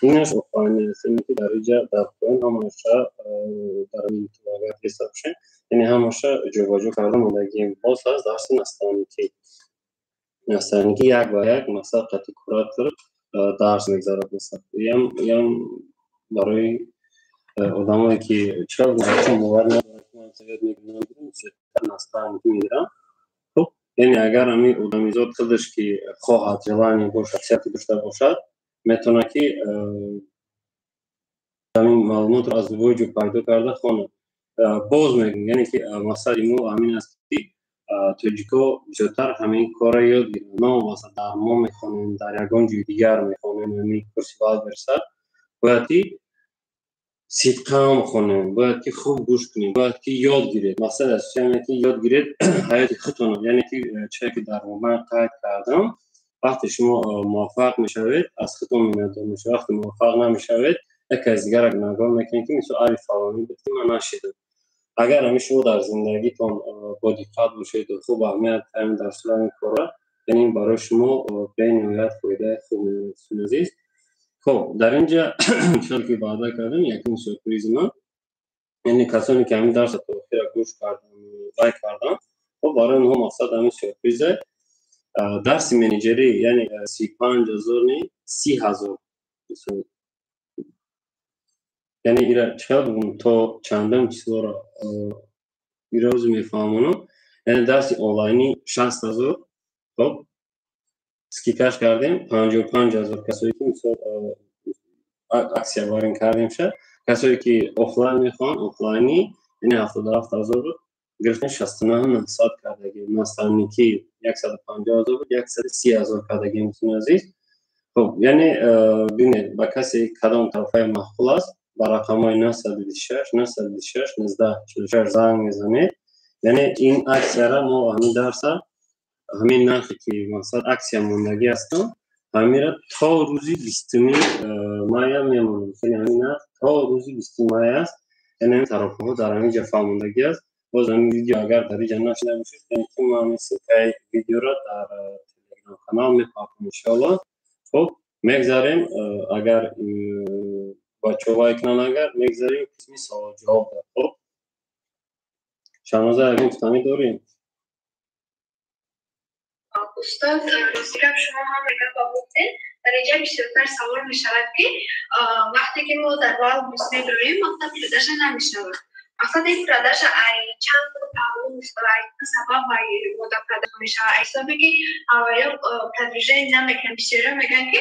Инаш офлайн аст, яъне ки дар инҷа дар поён ҳамаша, дар ҳамин агар диста бошем, яъне ҳамаша ҷобаҷо карда мондагием. Боз ҳаст дарси наставникӣ. Наставникӣ як ба як, мақсад, қати куратор дарс мегзарад. Ям барои одамое, ки чаро бовар надоранд, ки ман ёд мегирам, наставникӣ мегирам. Хуб, яъне агар ҳамин одамизод худаш ки хоҳад, желание бошад, сиҳати дошта бошад, метавонад, ки ҳамин маълумотро аз любой ҷо пайдо карда хонад. Боз мегӯям, яъне ки мақсади мо ҳамин аст, ки тоҷико бисёртар ҳамин корро ёд гиранд. Новобаста дар мо мехонем, дар ягон ҷои дигар мехонем, ҳамин курси Вайлдберриса бояд ки сидқан хонем, бояд ки хуб гӯш кунем, бояд ки ёд гиред. Мақсад аз чиаме, ки ёд гиред ҳаёти худтонро. Яъне ки чизе, ки дар мобайн қайд кардам, вақте шумо муваффақ мешавед, аз худтон миннатдор мешавед, вақте муваффақ намешавед, яке аз дигарро гунаҳгор мекунед, ки мисол ари фалонӣ буд, ки ман нашидам. Агар ҳамин шумо дар зиндагитон бодиққат бошед, хуб аҳамият ҳамин дарсҳои ҳамин корро, яъне барои шумо бениҳоят фоидаи хуб меорад, азиз. Хоб, дар ин ҷа чизе, ки ваъда кардем, якум сюрпризи ман, яъне касоне, ки ҳамин дарсро то охира гӯш карданд, лайк карданд, хоб, барои онҳо мақсад ҳамин сюрпризе. Дарси менеҷерӣ, яъне 35 000 не, 30 000. Яъне ира чӣ бигӯм, то чандам числоро ира рӯзи мефаҳмонам. Яъне дарси онлайнӣ 60 000, хоб, скидкаш кардем 55 000. Касое, ки мисол акция барин кардем ша, касое, ки офлайн мехоҳанд, офлайнӣ, яъне 77 000 буд, гирифтем 69 900 кардагим. Наставникӣ 150 000 буд, 130 000 кардагим, дӯстони азиз. Хоб, яъне бинед, ба касе кадом тарафаи маъқул аст, ба рақамҳои 926 926 19 46 занг мезанед. Яъне ин аксияра мо, ҳамин дарса, ҳамин нархе, ки мақсад аксия мондагӣ ҳастам, ҳамира то рӯзи 20-уми мая мемонад. Яъне ҳамин нарх то рӯзи 20-уми мая аст. Яъне ҳамин тарафҳо дар ҳамин ҷо фаҳмондагӣ аст. Боз ҳамин видео агар дар инҷа нашида бошед, яъне ки мо ҳамин ссылкаи видеоро дар Телеграм канал мепартом, иншоалло. Хуб, мегзарем, агар бачаҳо лайк кунанд, агар мегзарем қисми савол ҷавоб. Хуб, Шаҳноза, ягон гуфтанӣ дорем? Устод, рости гап, шумо ҳам гапа гуфтед. Дар инҷа бисёртар савол мешавад, ки вақте ки мо дар Вайлдберриз медорем, мақсад, продажа намешавад. Мақсад, ин продажа ай чанд паҳлу, ай сабаб ай мода продажа мешавад? Ай ҳисобе, ки аввало продвижение намекунем. Бисёриҳо мегӯянд, ки